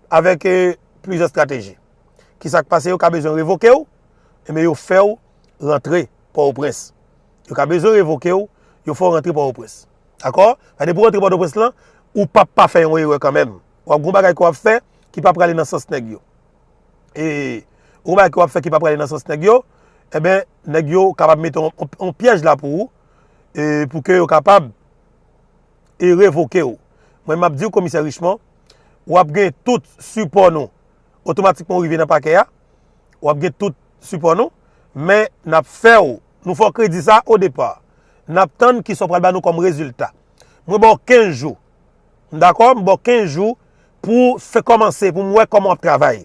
avèk, e, plizyè estrateji. Kisa k pase? Yo ka bezwen revoke w, enben yo fè w rantre Pòtoprens. Yo ka bezwen revoke w, yo fè w rantre Pòtoprens. Dakò? Sa depi w rantre Pòtoprens lan, ou p ap pa fè yon erè kanmenm. W ap gon bagay ke w ap fè ki pa prale nan sans nèg yo. E yon bagay ke w ap fè ki pa prale nan sans nèg yo, enben, nèg yo kapab mete yon, yon, yon pyèj la pou ou, e pou ke yo kapab e revoke w. Mwen, m ap di w, komisè Richemond, w ap gen tout sipò nou. Otomatikman, w rive nan pakè a, w ap gen tout sipò nou, men n ap fè w, nou fè w kredi sa o depa. N ap tann kisa w pral ba nou kòm rezilta. Mwen ba w kenz jou. M dakò? M ba w kenz jou pou fè kòmanse, pou m wè kòman w ap travay.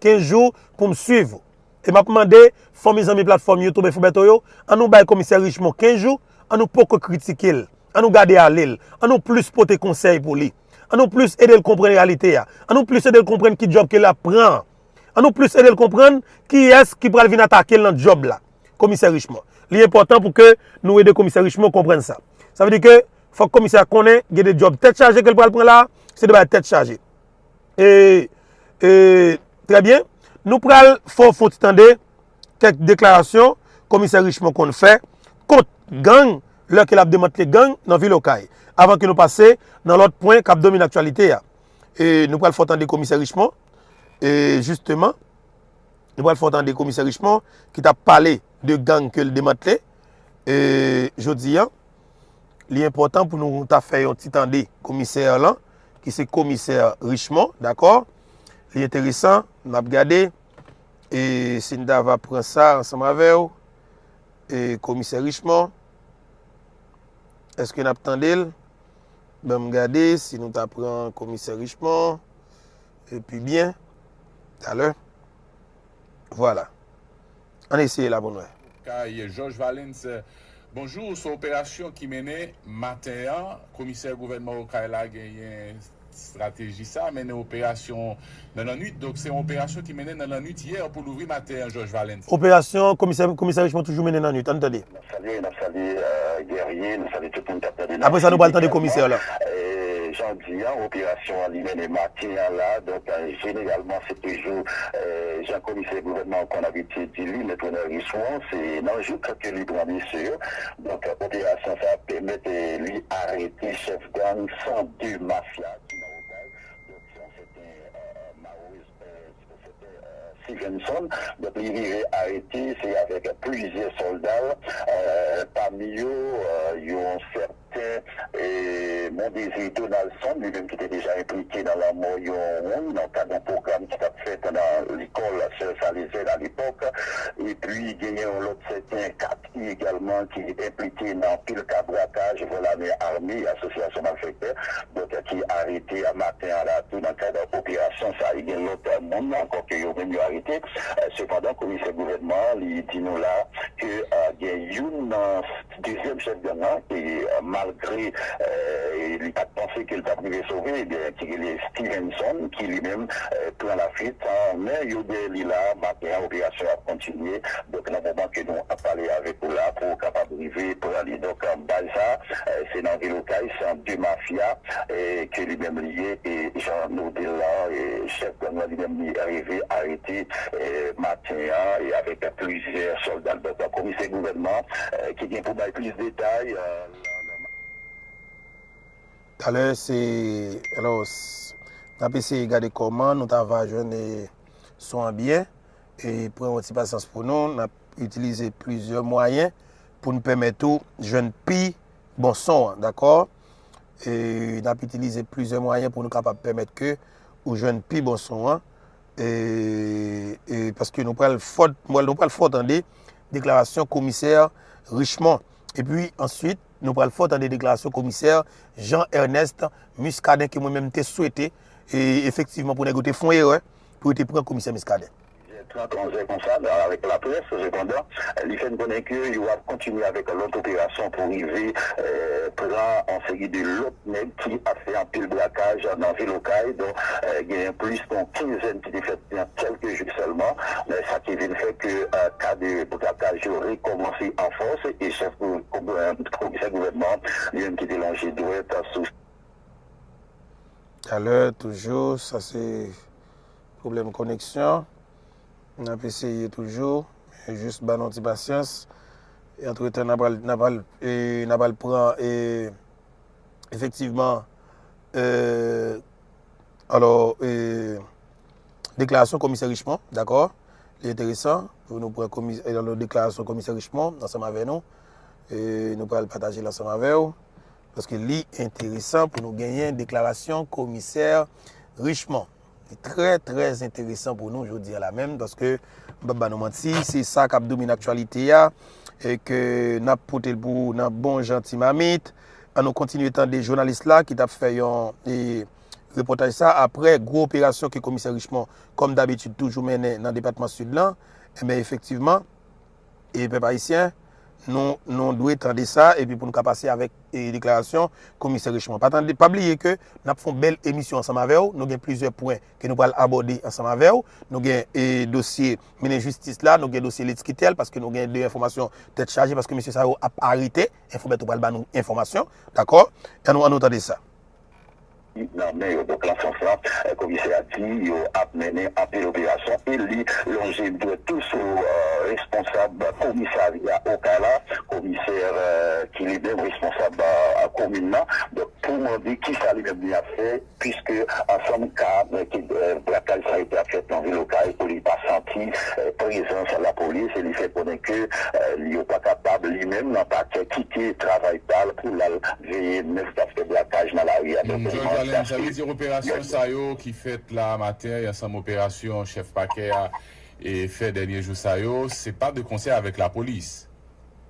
Kenz jou pou m swiv ou. E m ap mande fanmi, zanmi platfòm YouTube Info Bertho yo, ann nou bay komisè Richemond kenz jou, ann nou poko kritike l, ann nou gade ale l, ann nou plis pote konsèy pou li, ann nou plis ede l konprann reyalite a, ann nou plis ede l konprann ki djòb ke l ap pran an, ann nou plis ede l konprann kiyès ki pral vin atake l nan djòb la. Komisè Richemond. Li enpòtan pou ke nou ede komisè Richemond konprann sa. Sa vle di ke fòk komisè a konnen gen de djòb tèt chaje ke l pral pran la, se de bagay tèt chaje. E, e, trè byen. Nou pral fè w fon ti tande kèk deklarasyon komisè Richemond konn fè kont gang lè ke l ap demantle gang nan vil Okay. Avan ke nou pase nan lòt pwen k ap domine aktyalite a. E nou pral fè w tande komisè Richemond E jisteman, nou pral fè w tande komisè Richemond ki t ap pale de gang ke l demantle. E jodi a, li enpòtan pou nou ta fè yon ti tande komisè lan, ki se komisè Richemond, dakò? Li enteresan, n ap gade. E si n ta va pran sa ansanm avè w, e komisè Richemond, èske n ap tande l? Ban m gade si nou ta pran komisè Richemond. Epi byen, talè. Vwala. Ann eseye la pou n wè. Kay Georges Valens. Bonjou, se operasyon ki mennen maten an. Komisè gouvènman Okay la genyen estrateji sa, mennen operasyon nan lannwit. Donk, se yon operasyon ki mennen nan lannwit yè pou louvri maten an, Georges Valens. Operasyon, komisè, komisè Richemond toujou mennen lannwit. Ann tande. N ap salye, n ap salye Guerrier, n ap salye tout moun k ap tande n. Apre sa, nou pral tande komisè la. Jan w di a, operasyon an li mennen maten an la. Donk, jeneralman, se toujou jan komisè gouvènman an konn abitye di li, Mèt Ronald Richemond, se nan jouk ke li pran misyon yo. Donk, operasyon sa a pèmèt li arete chèf gang san de mafya ki nan Okay. Donk, se yon sèten Maworis Stevenson. Donk, li rive arete, se avèk plizyè sòlda l, pami yo, yon sèten Mondésir Donaldson, li menm ki te deja enplike nan lanmò yon moun nan kad yon pwogram ki t ap fèt nan lekòl Sè Salezyen alepòk. Epi, genyen yon lòt sèten kat egalman ki enplike nan anpil ka brakaj, vòl ame ame, asosyasyon malfektè, donk ki arete a maten an la tou nan kad operasyon sa. E gen lòt moun ankò ke yo menm yo arete. Sepandan, komisè gouvènman an, li di nou la ke gen youn nan dezyèm chèf gang lan, ke malgre li pa t panse ke l t ap rive sove, ebyen, ki rele Stevenson, ki li menm pran lafwit, men yo dèyè li la, maten an, operasyon ap kontinye. Donk, nan moman ke nou ap pale avèk ou la, pou w kapab rive pran li. Donk, bal sa, se nan vil Okay, se an de mafya ke li menm li ye, e jan nou di l la, chèf gang lan li menm li rive arete maten an, e avèk plizyè sòlda l. Donk, komisè gouvènman ki gen pou bay plis detay. Talè, se, alò, n ap eseye gade kòman nou ta va jwenn son an byen. E pran yon ti pasyans pou nou. N ap itilize plizyè mwayen pou n pèmèt ou jwenn pi bon son an, dakò? E n ap itilize plizyè mwayen pou nou kapab pèmèt ke ou jwenn pi bon son an. E, e paske nou pral fè w, nou pral fè w tande deklarasyon komisè Richemond. Epi answit, nou pral fè w tande deklarasyon komisè Jean Ernest Muscadin ke mwen menm m te swete, e, efektivman pou nèg yo te fè yon erè, pou yo te pran komisè Muscadin. Trant onz è konsa, avèk laprès, sepandan, li fè n konnen ke yo ap kontinye avèk lòt operasyon pou rive pran yon seri de lòt nèg ki ap fè anpil brakaj nan vil Okay. Donk, genyen plis ke yon kenzèn ki te fèt nan kèlke jou sèlman. Men sa ki vin fè ke ka de brakaj yo rekòmanse an fòs e chèf komisè gouvènman an, li menm ki te lonje dwèt sou Talè, toujou, sa se pwoblèm koneksyon. N ap eseye toujou, men jis ban nou ti pasyans. E antretan, n a pral, n a pral, e, n a pral pran, e, efektivman, e, alò, e, deklarasyon komisè Richemond, dakò? Li enteresan pou nou pran komi, e, alò, deklarasyon komisè Richemond ansanm avè nou. E, nou pral pataje l ansanm avè w. Paske li enteresan pou nou genyen deklarasyon komisè Richemond. Li trè, trè enteresan pou nou jodi a la menm, paske m p ap ba nou manti, se sa k ap domine aktyalite a, e ke n ap pote l pou ou nan bon jan ti mamit. An nou kontinye tande jounalis la ki t ap fè yon, e, repòtaj sa apre gwo operasyon ke komisè Richemond, kòm dabitid, toujou mennen nan depatman Sid lan. Enben, efektivman, e pèp ayisyen, nou, nou dwe tande sa, epi pou nou ka pase avèk, e, deklarasyon komisè Richemond. Pa tande, pa bliye ke n ap fè yon bèl emisyon ansanm avè w. Nou gen plizyè pwen ke nou pral abòde ansanm avè w. Nou gen, e, dosye minis jistis la, nou gen dosye Letskitèl, paske nou gen de enfòmasyon tèt chaje, paske mesye sa yo ap arete. Enfobèt ou pral ba nou enfòmasyon, dakò? Ann nou, ann nou tande sa. Nan men yo. Donk, nan sans lan, komisè a di yo ap mennen anpil operasyon e li lonje dwèt tou sou responsab komisarya Okay la, komisè ki li menm responsab komin nan. Donk, pou Mande kisa li menm li ap fè, piske ansanm ka, eh, ke, eh, brakaj sa yo te ap fèt nan vil Okay, pou li pa santi, eh, prezans lapolis, e li fè konnen ke, eh, yo pa kapab, li menm, nan pakè, kite travay pa l pou l al veye nèg k ap fè brakaj nan lari a. Donk, George Allen, sa vle di operasyon sa yo ki fèt la maten, ansanm operasyon chèf pakè a e fè dènye jou sa yo, se pa de konsè avèk lapolis.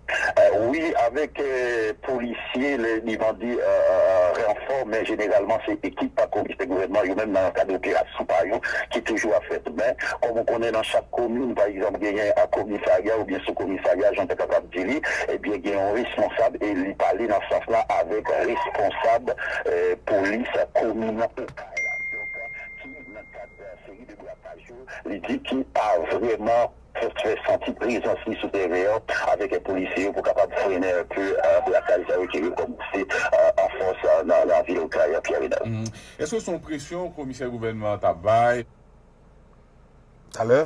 Eh, wi, avèk, eh, polisye, lè li mande, eh, eh, ranfò, men jeneralman, se ekip pa komisè gouvènman yo menm nan kad operasyon pa yo ki toujou ap fèt. Men, kòm ou konnen, nan chak komin, pa egzanp, genyen, eh, komisarya oubyen soukomisarya, jan te kapab di li, ebyen, gen yon responsab e li pale nan sans la avèk responsab, eh, polis komin Okay la. Donk, ki nan kad, eh, seri de brakaj yo, li di ki pa vrèman fè, fè santi prezans li sou tèren an avèk polisye yo pou kapab frennen enpe, eh, brakaj sa yo ki rekòmanse, eh, an fòs, eh, nan, nan vil Okay an, Pierre Renel. Mhm. Èske se yon presyon komisè gouvènman an t ap bay? Talè.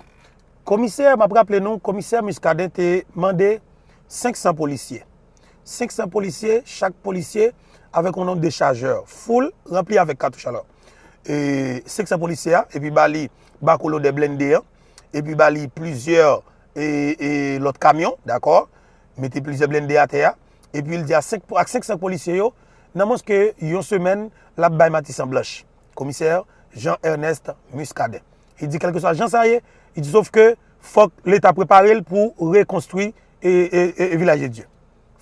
Komisè, m ap raple nou, komisè Muscadin te mande senk san polisye. Senk san polisye, chak polisye avèk yon nonb de chajè full, ranpli avèk katouch alò. E senk san polisye a, epi ba li bako lodè blende an, epi ba li plizyè, e, e, lòt kamyon, dakò? Mete plizyè blende atè a, epi l di a senk, ak senk san polisye yo, nan mwens ke yon semèn, l ap bay Matisan blanch. Komisè Jean Ernest Muscadin. Li di, kèlkeswa jan sa ye, li di, sof ke fòk Leta prepare l pou rekonstwi, e, e, e, e Vilaj de Dye.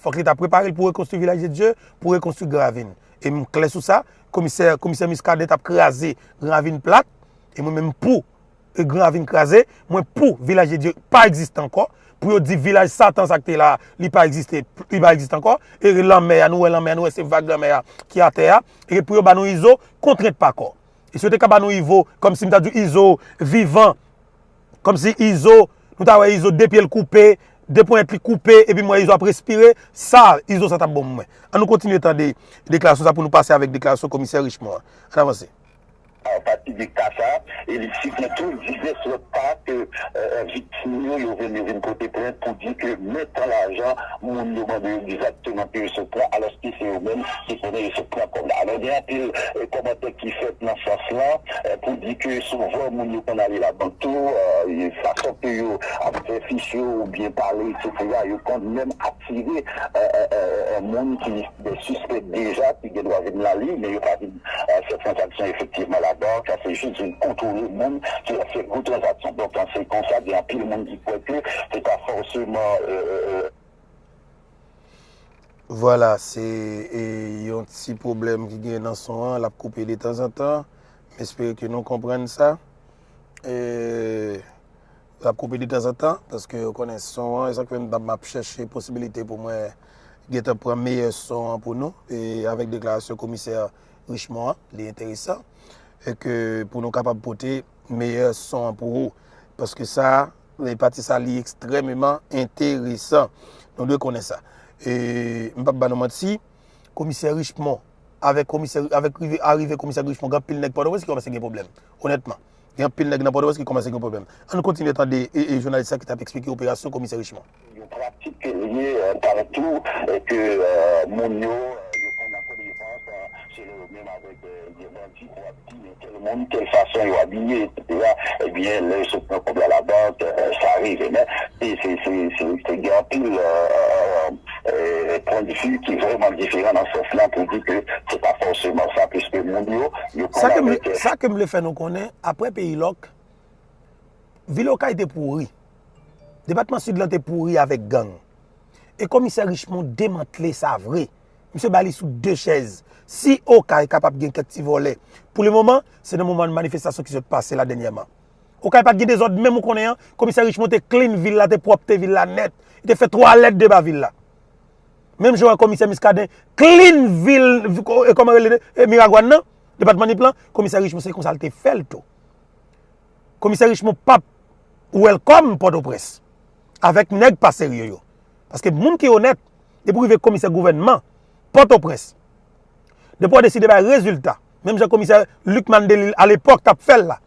Fòk Leta prepare l pou rekonstwi Vilaj de Dye, pou rekonstwi Gran Ravin. E m klè sou sa, komisè, komisè Muscadin t ap kraze Gran Ravin plat, e mwen menm pou, e, Gran Ravin kraze, mwen pou Vilaj de Dye pa egziste ankò, pou yo di vilaj Satan sa k te la, li pa egziste, li pa egziste ankò, e lanmè a, nou wè lanmè a, nou wè se vag lanmè a ki atè a, e pou yo ba nou Izo, kontrent pa kò. E si yo te ka ba nou Izo, kòmsi m ta di Izo vivan, kòmsi Izo, nou ta wè Izo de pye l koupe, de ponyèt li koupe, epi m wè Izo ap respire, sa, Izo sa t ap bon pou mwen. Ann nou kontinye tande deklarasyon sa pou nou pase avèk deklarasyon komisè Richemond an. Ann avanse. A pati de ka sa, e li site tou divès lòt ka ke, eh, viktim yo, yo vin, yo vin pote plent pou di ke men tan lajan moun yo mande yo egzakteman ke yo sot pran, alòske se yo menm ki konnen yo sot pran kòb la. Alò, gen anpil, eh, kòmantè ki fèt nan sans lan, eh, pou di ke souvan moun yo konn ale labank tou, eh, fason ke yo ap fè fich yo oubyen pale, etsetera, yo konn menm atire, eh, eh, eh, eh, moun ki de sispèk deja, ki gen dwa vin la li, men yo pa vin, eh, fè tranzaksyon efektivman labank, sa se jis vin kontwole moun ki ap fè gwo tranzaksyon. Donk, se konsa, gen anpil moun ki kwè ke se pa fòseman, eh, eh, eh, Vwala, se, e, yon ti pwoblèm ki gen nan son an, l ap koupe detanzantan. M espere ke nou konprann sa. E, l ap koupe detanzantan, paske ou konnen son an, e sa k fè m, m ap chèche posibilite pou mwen gentan pran meyè son an pou nou, e avèk deklarasyon komisè Richemond an, li enteresan, e ke pou nou kapab pote meyè son an pou ou, paske sa, e pati sa, li ekstrèmeman enteresan. Nou dwe konnen sa. E m p ap ba nou manti, komisè Richemond, avèk komisè, avèk rive, arive komisè Richemond, gen anpil nèg Pòtoprens ki kòmanse gen pwoblèm. Onètman, gen anpil nèg nan Pòtoprens ki kòmanse gen pwoblèm. Ann kontinye tande, e, e jounalis sa ki t ap eksplike operasyon komisè Richemond. Yon pratik ke l ye, eh, partou, eh, ke, eh, moun yo, eh, yo konn nan konivans, eh, selon yo menm avèk, eh, de bandi pou ap di, men tèl moun, tèl fason yo abiye, etsetera. Ebyen, lè yo sot pran kòb la labank, eh, sa rive. Men, se, se, se, se, se gen anpil, eh, eh, pwennvi ki vrèman diferan nan sans lan pou di ke se pa fòseman sa, piske moun yo, yo konn avèk, eh, sa ke m vle fè nou konnen, apre peyi lòk, vil Okay te pouri. Depatman Sid lan te pouri avèk gang. E komisè Richemond demantle sa vre. Misye ba li sou de chèz. Si Okay kapab gen kèk ti vòlè, pou le moman, se nan moman manifestasyon ki sot pase la dènyèman. Okay pa t gen dezòd menm ou konnen an, komisè Richemond te clean vil la, te pwòpte vil la nèt. Li te fè twalèt de ba vil la. Menm jan wè komisè Muscadin clean vil, e, kòman rele, e, Miragwàn nan, depatman Nip lan, komisè Richemond se konsa l te fè l tou. Komisè Richemond p ap welcome Pòtoprens avèk nèg pa serye yo. Paske moun ki onèt, depi w rive komisè gouvènman Pòtoprens, depi w deside bay rezilta, menm jan komisè Lucmane Delille alepòk t ap fè l la,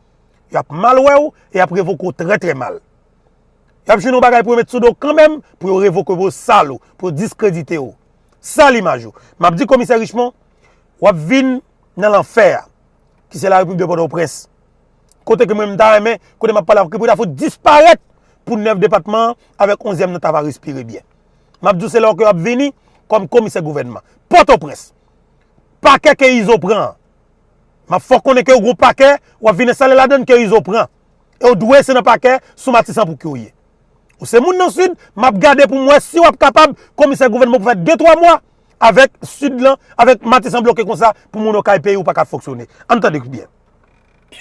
y ap mal wè w e y ap revoke w trè, trè mal. Y ap jwenn yon bagay pou yo met sou do w kanmenm, pou yo revoke w, pou yo sal ou, pou yo diskredite w. Sal imaj ou. M ap di komisè Richemond, W ap vin nan lanfè a, ki se Larepiblik de Pòtoprens. Kote ke mwen m ta renmen, kote m ap pale a, ke pou ta fout disparèt pou nèf depatman an avèk onzyèm nan ta va respire byen. M ap di w se lè w ke w ap vini kòm komisè gouvènman. Pòtoprens. Pakè ke Izo pran an. M ap fè w konnen ke w gon pakè, w ap vin enstale ladann ke Izo pran. E w dwe se nan pakè sou Matisan pou ke w ye. Ou se moun nan Sid, m ap gade pou m wè si w ap kapab komisè gouvènman pou fè de twa mwa avèk Sid lan, avèk Matisan bloke konsa pou moun Okay peyi w pa ka fonksyone. Ann tande byen.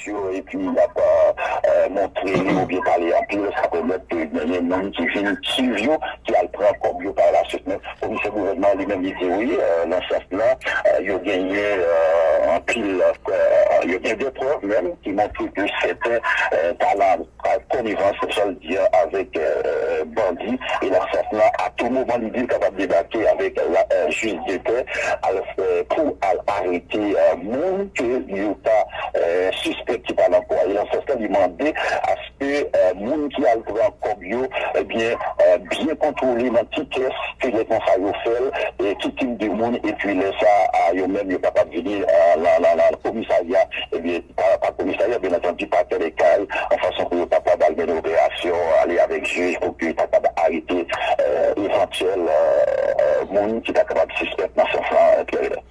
Yo, epi y ap euh, montre li oubyen pale anpil, sa pèmèt ke genyen moun ki vin swiv yo, ki al pran kòb yo pa laswit. Men komisè gouvènman li menm li di wi, euh, nan sans lan, euh, yo genyen euh, anpil, euh, yo gen de prèv menm ki montre ke sèten euh, ta nan konivans, jan l di a, avèk euh, bandi. E nan sans lan, a tou moman li di l kapab debake avèk la, euh, jij de pè al, euh, pou al arete euh, moun ke yo ta euh, sispèk ki pa nan kò a. E nan sans lan, li mande aske euh, moun ki al pran kòb yo, ebyen, euh, byen kontwole nan ki kès, ke lè konsa yo fè l, e ki tip de moun, epi lè sa a, yo menm yo kapab vini euh, nan nan nan komisarya, ebyen, pa pa komisarya, byen antandi, pakè de kay, an fason pou yo kapab al mennen operasyon, ale avèk jij pou ke yo kapab arete euh, evantyèl euh, euh, moun ki ta kapab sispèk nan sans lan, euh, Pierre.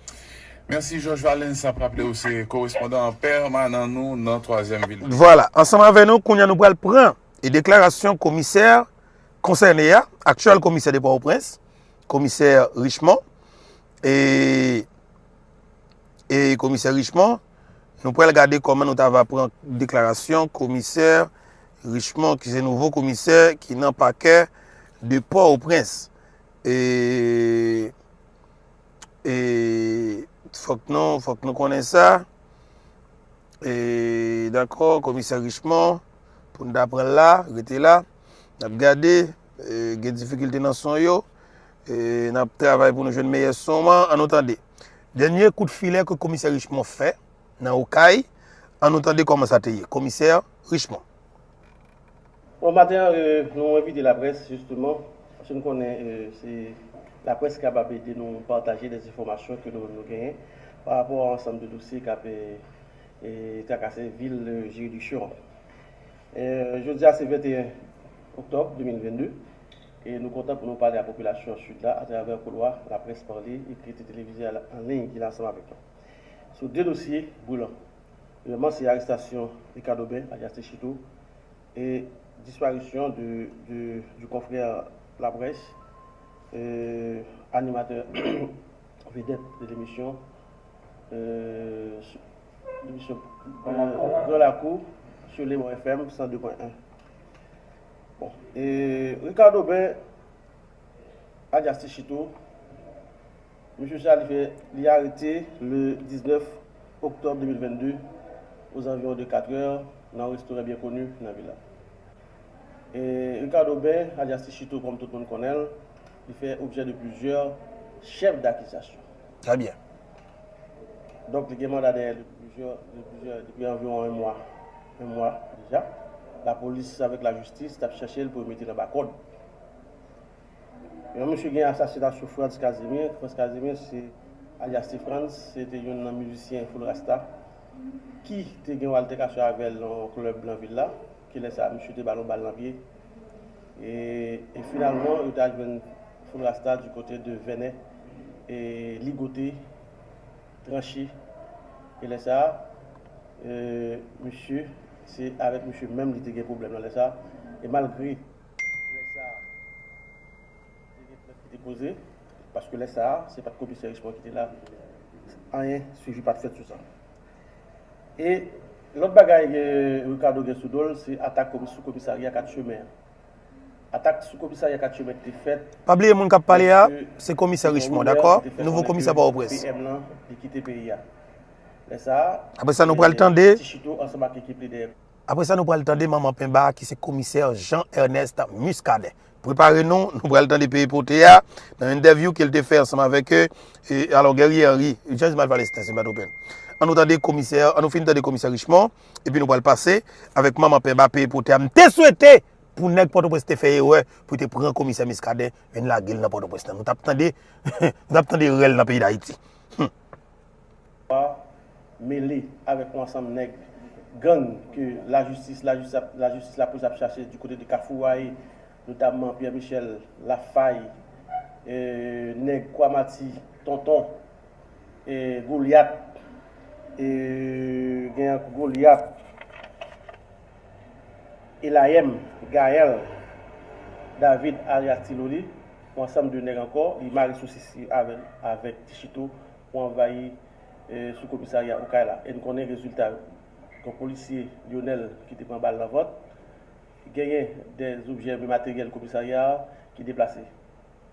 Mèsi Georges Valens, n ap raple w se korespondan pèmanan nou nan twazyèm vil. Vwala, ansanm avè nou, kounye a nou pral pran e deklarasyon komisè konsène a, aktyèl komisè de Pòtoprens, komisè Richemond, e e komisè Richemond, nou pral gade kòman nou ta va pran deklarasyon komisè Richemond, ki se nouvo komisè ki nan pakè de Pòtoprens. E e fòk nou, fòk nou konnen sa. E dakò, komisè Richemond, pou n ta pran l la, rete la. N ap gade, e, gen difikilte nan son yo. E n ap travay pou nou jwenn meyè son an. An nou tande. Dènye kout filè ke komisè Richemond fè nan Okay, an nou tande kòman sa te ye. Komisè Richemond. Bon maten an, euh, nou envite laprès, jisteman, paske nou konnen euh, se laprès ki kapab ede nou pataje de enfòmasyon ke nou, nou genyen pa rapò a ansanm de dosye k ap euh, euh, trakase vil euh, jiridiksyon an. Euh, jodi a se venteyen oktòb de mil vennde, e nou kontan pou nou pale a popilasyon Sid la atravè koulwa laprès pale, ekriti, televize an liy ki la ansanm avèk nou. Sou de dosye brilan. Premyèman, se arestasyon Ricardo Ben, alyas T Chito, e disparisyon de, de, du confrère laprès, euh, animatè vedèt de l'émission, euh, l'émission euh, Gran Lakou sur Lemò F M san de pwen en. Bon, e Ricardo Ben, alyas T Chito, Mesye sa, li fè, li arete le diznèf oktòb de mil vennde, aux environs de katrè, nan yon restoran byen koni nan vil la. E Ricardo Ben, alyas T Chito, kòm tout moun konnen l, li fè objè de plizyè chèf dakizasyon. Très bien. Donk, li gen manda dèyè l de plizyè, de plizyè, depi anviwon yon mwa, yon mwa deja. Lapolis avèk lajistis t ap chèche l pou yo mete l anba kòd. Yon mesye gen asasinasyon Frantz Casimir. Frantz Casimir, se alyas T Frantz, se te youn nan mizisyen Full Rasta ki te gen yon altèkasyon avè l nan yon klèb nan vil la, ki lè sa a, misye te ba l yon bal nan pye. E, e finalman, yo te al jwenn Full Rasta du kote de Vènè, e ligote, tranche. E lè sa a, e, misye, se avèk misye menm li te gen pwoblèm nan lè sa a. E malgre lè sa a, te gen plent ki te poze, paske lè sa a, se pa t komisè Richemond ki te la, anyen swivi pa t fèt sou sa. E lòt bagay Ricardo gen sou do l, se atak sou komisarya Kat Chemen an. Atak sou komisarya Kat Chemen te fèt. Pa bliye moun k ap pale a, se komisè Richemond, dakò? Nouvo komisè Pòtoprens. P M lan, li kite peyi a. Lè sa a, Apre sa, nou pral tande. Ti Chito ansanm ak ekip li dèyè. Apre sa, nou pral tande Manman Penba ki se komisè Jean Ernest Muscadin. Prepare nou, nou pral tande Peye Pote a nan entèvyou ke l te fè ansanm avèk, e, alò, Guerrier Henry, Jean Ismaël Palestin, se m pa twonpe m. An nou tande komisè, an nou fin tande komisè Richemond, epi nou pral pase avèk Manman Penba Peye Pote a. M te swete pou nèg Pòtoprens te fè erè pou te pran komisè Muscadin vin lage l nan Pòtoprens lan. Nou t ap tande, nou t ap tande rèl nan peyi Dayiti. Hmm. a mele avèk yon ansanm nèg gang ke lajistis, lajistis, lajistis, lapolis ap chache di kote de Kafou Bwaye, notamman Pierre Michel Lafay, e, nèg Kwamati, Tonton, e, Golyat, e, gen Golyat, Elayèm, Gaël, David, Arias, Ti Loli, yon ansanm de nèg ankò, li mare sosis li avè, avèk Ti Chito pou anvayi, e, sou komisarya Okay la. E n konnen rezilta yo. Yon polisye, Lionel, ki te pran bal nan vant, genyen de objè, de materyèl komisarya a ki deplase.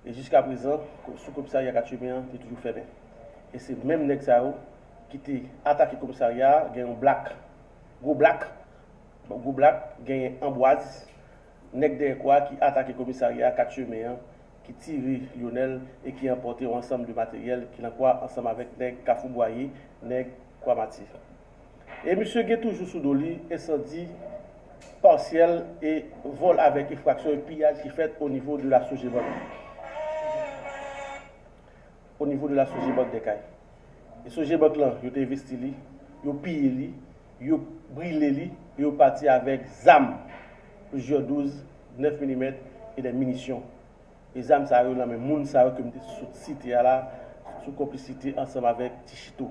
E jiska prezan, ko-, sou komisarya Katyemen an, li toujou fèmen. E se menm nèg sa yo ki te atake komisarya a, gen yon blak, gwo blak, bon, gwo blak, genyen Anbwaz, nèg dèyè kwa ki atake komisarya Katyemen an, ki tire Lionel e ki anpòte yon ansanm de materyèl ki nan kwa ansanm avèk nèg Kafou Bwaye, nèg Kwamati. E misye gen toujou sou do li ensandi pasyèl e vòl avèk enfraksyon e piyaj ki fèt o nivo de la Sogebank. O nivo de la Sogebank Dèkay. E Sogebank lan, yo te envesti li, yo piye li, yo brile li, e yo pati avèk zam, plizyè douz, nèf milimèt e dè minisyon. E zam sa yo nan men moun sa yo ke m te sot site a la, sou konplisite ansanm avèk Ti Chito.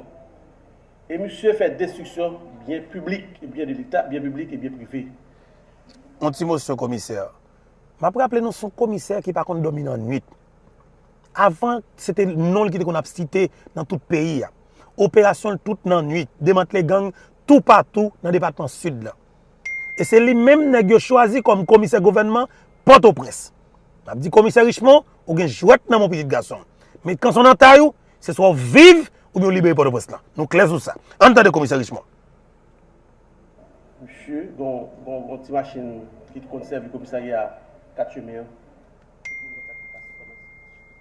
E misye fè destriksyon byen piblik e byen de Leta, byen piblik e byen prive. Yon ti mo sou komisè. M ap raple nou, se yon komisè ki pa konn dòmi nan nwit. Avan, se te non l ki te konn ap site nan tout peyi a. Operasyon l tout nan nwit, demantle gang toupatou nan depatman Sid la. E se li menm nèg yo chwazi kòm komisè gouvènman Pòtoprens. M ap di komisè Richemond, ou gen jwèt nan men w, pitit gason. Met kanson nan tay ou, se swa w viv oubyen w libere Pòtoprens lan. Nou klè sou sa. Ann tande komisè Richemond. Misye, gon, gon, gon ti machin ki konn sèvi komisarya Katyemen an.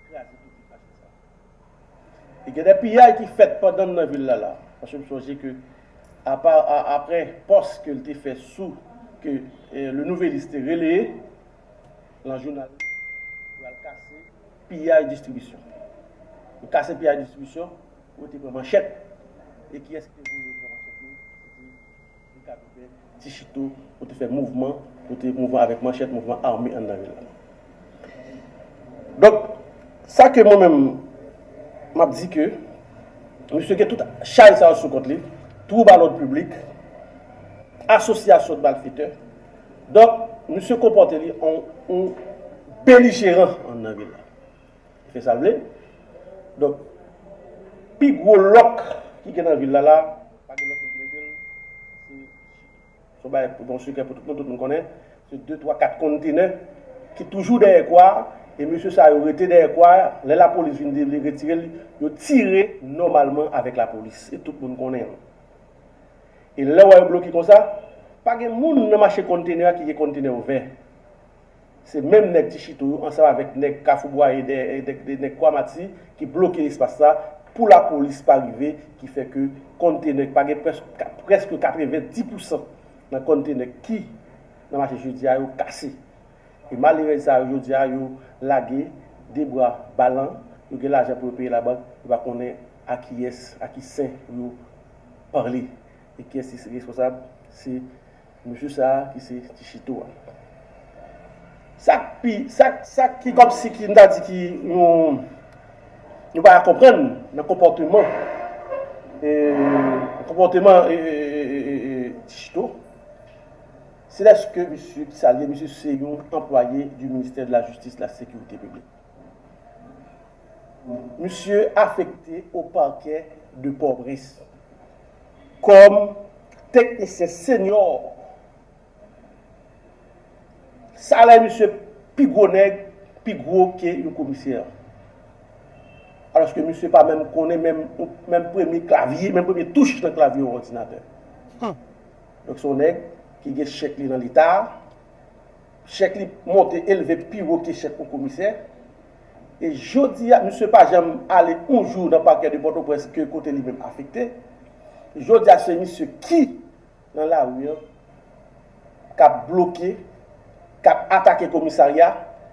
Kraze tout vit machin sa. E gen de piyay ki fèt pandan m nan vil la la. Paske m sonje ke apa, a, apre pòs ke l te fè sou ke, eh, Le Nouvelliste te releye nan jounal, yo al kase piyay distribisyon. Yo kase piyay distribisyon, yo te pran manchèt. E kiyès ki te voye yo pran manchèt yo? Se te Ti Chito, pou te fè mouvman, pou te mouvman avèk manchèt, mouvman ame anndan vil la. Donk, sa ke mwen menm, m ap di ke misye gen tout chay sa yo sou kont li, twoub a lòd piblik, asosyasyon de malfetè. Donk, misye konpòte li an yon belijeran anndan vil la. Li fè sa l vle. Donk, pi gwo lòk ki gen nan vil la la, pa gen lòt moun ki mete l, se Chito. Se yon bagay, bon, sekrè pou tout moun, tout moun konnen. Se de, twa, kat kontenè ki toujou dèyè kwa a, e mesye sa yo rete dèyè kwa a. Lè lapolis vin de-, vle retire l, yo tire nòmalman avèk lapolis. E tout moun konnen. E lè w wè yo bloke konsa, pa gen moun nan mache kontenè a ki gen kontenè ouvè. Se menm nèg Ti Chito yo, ansanm avèk nèg Kafou Bwaye, de, de, de, nèg Kwamati, ki bloke espas sa pou lapolis pa rive, ki fè ke kontenè, pa gen près-, ka-, prèske katrevenndis pousan nan kontenè ki nan mache jodi a yo kase. E malerèz sa yo, jodi a, yo lage de bra balan, yo gen lajan pou yo peye labank, yo pa konnen a kiyès, a ki sen pou yo pale. E kiyès ki responsab? Se mesye sa a ki se Ti Chito a. Sa k pi, sa, sa ki kòmsi ki, m ta di ki nou, nou pa ka konprann nan konpòteman, e, konpòteman, e, e, e, e, e, Ti Chito, se lèske misye ki sa l ye, misye se yon anplwaye du ministère de la Justice, la Sécurité Publique. Misye afekte o pakè de Pòtoprens kòm teknisyen senyò. Salè misye pi gwo nèg, pi gwo ke yon komisè. Alòske misye pa menm konnen menm, menm premye klavye, menm premye touch nan klavye yon òdinatè. Hmm. Donk, se yon nèg ki gen chèk li nan Leta. Chèk li monte elve pi wo ke chèk yon komisè. E jodi a, misye pa janm ale yon jou nan pakè de Pòtoprens ke kote li menm afekte. Jodi a, se misye ki nan lari an, k ap bloke, k ap atake komisarya,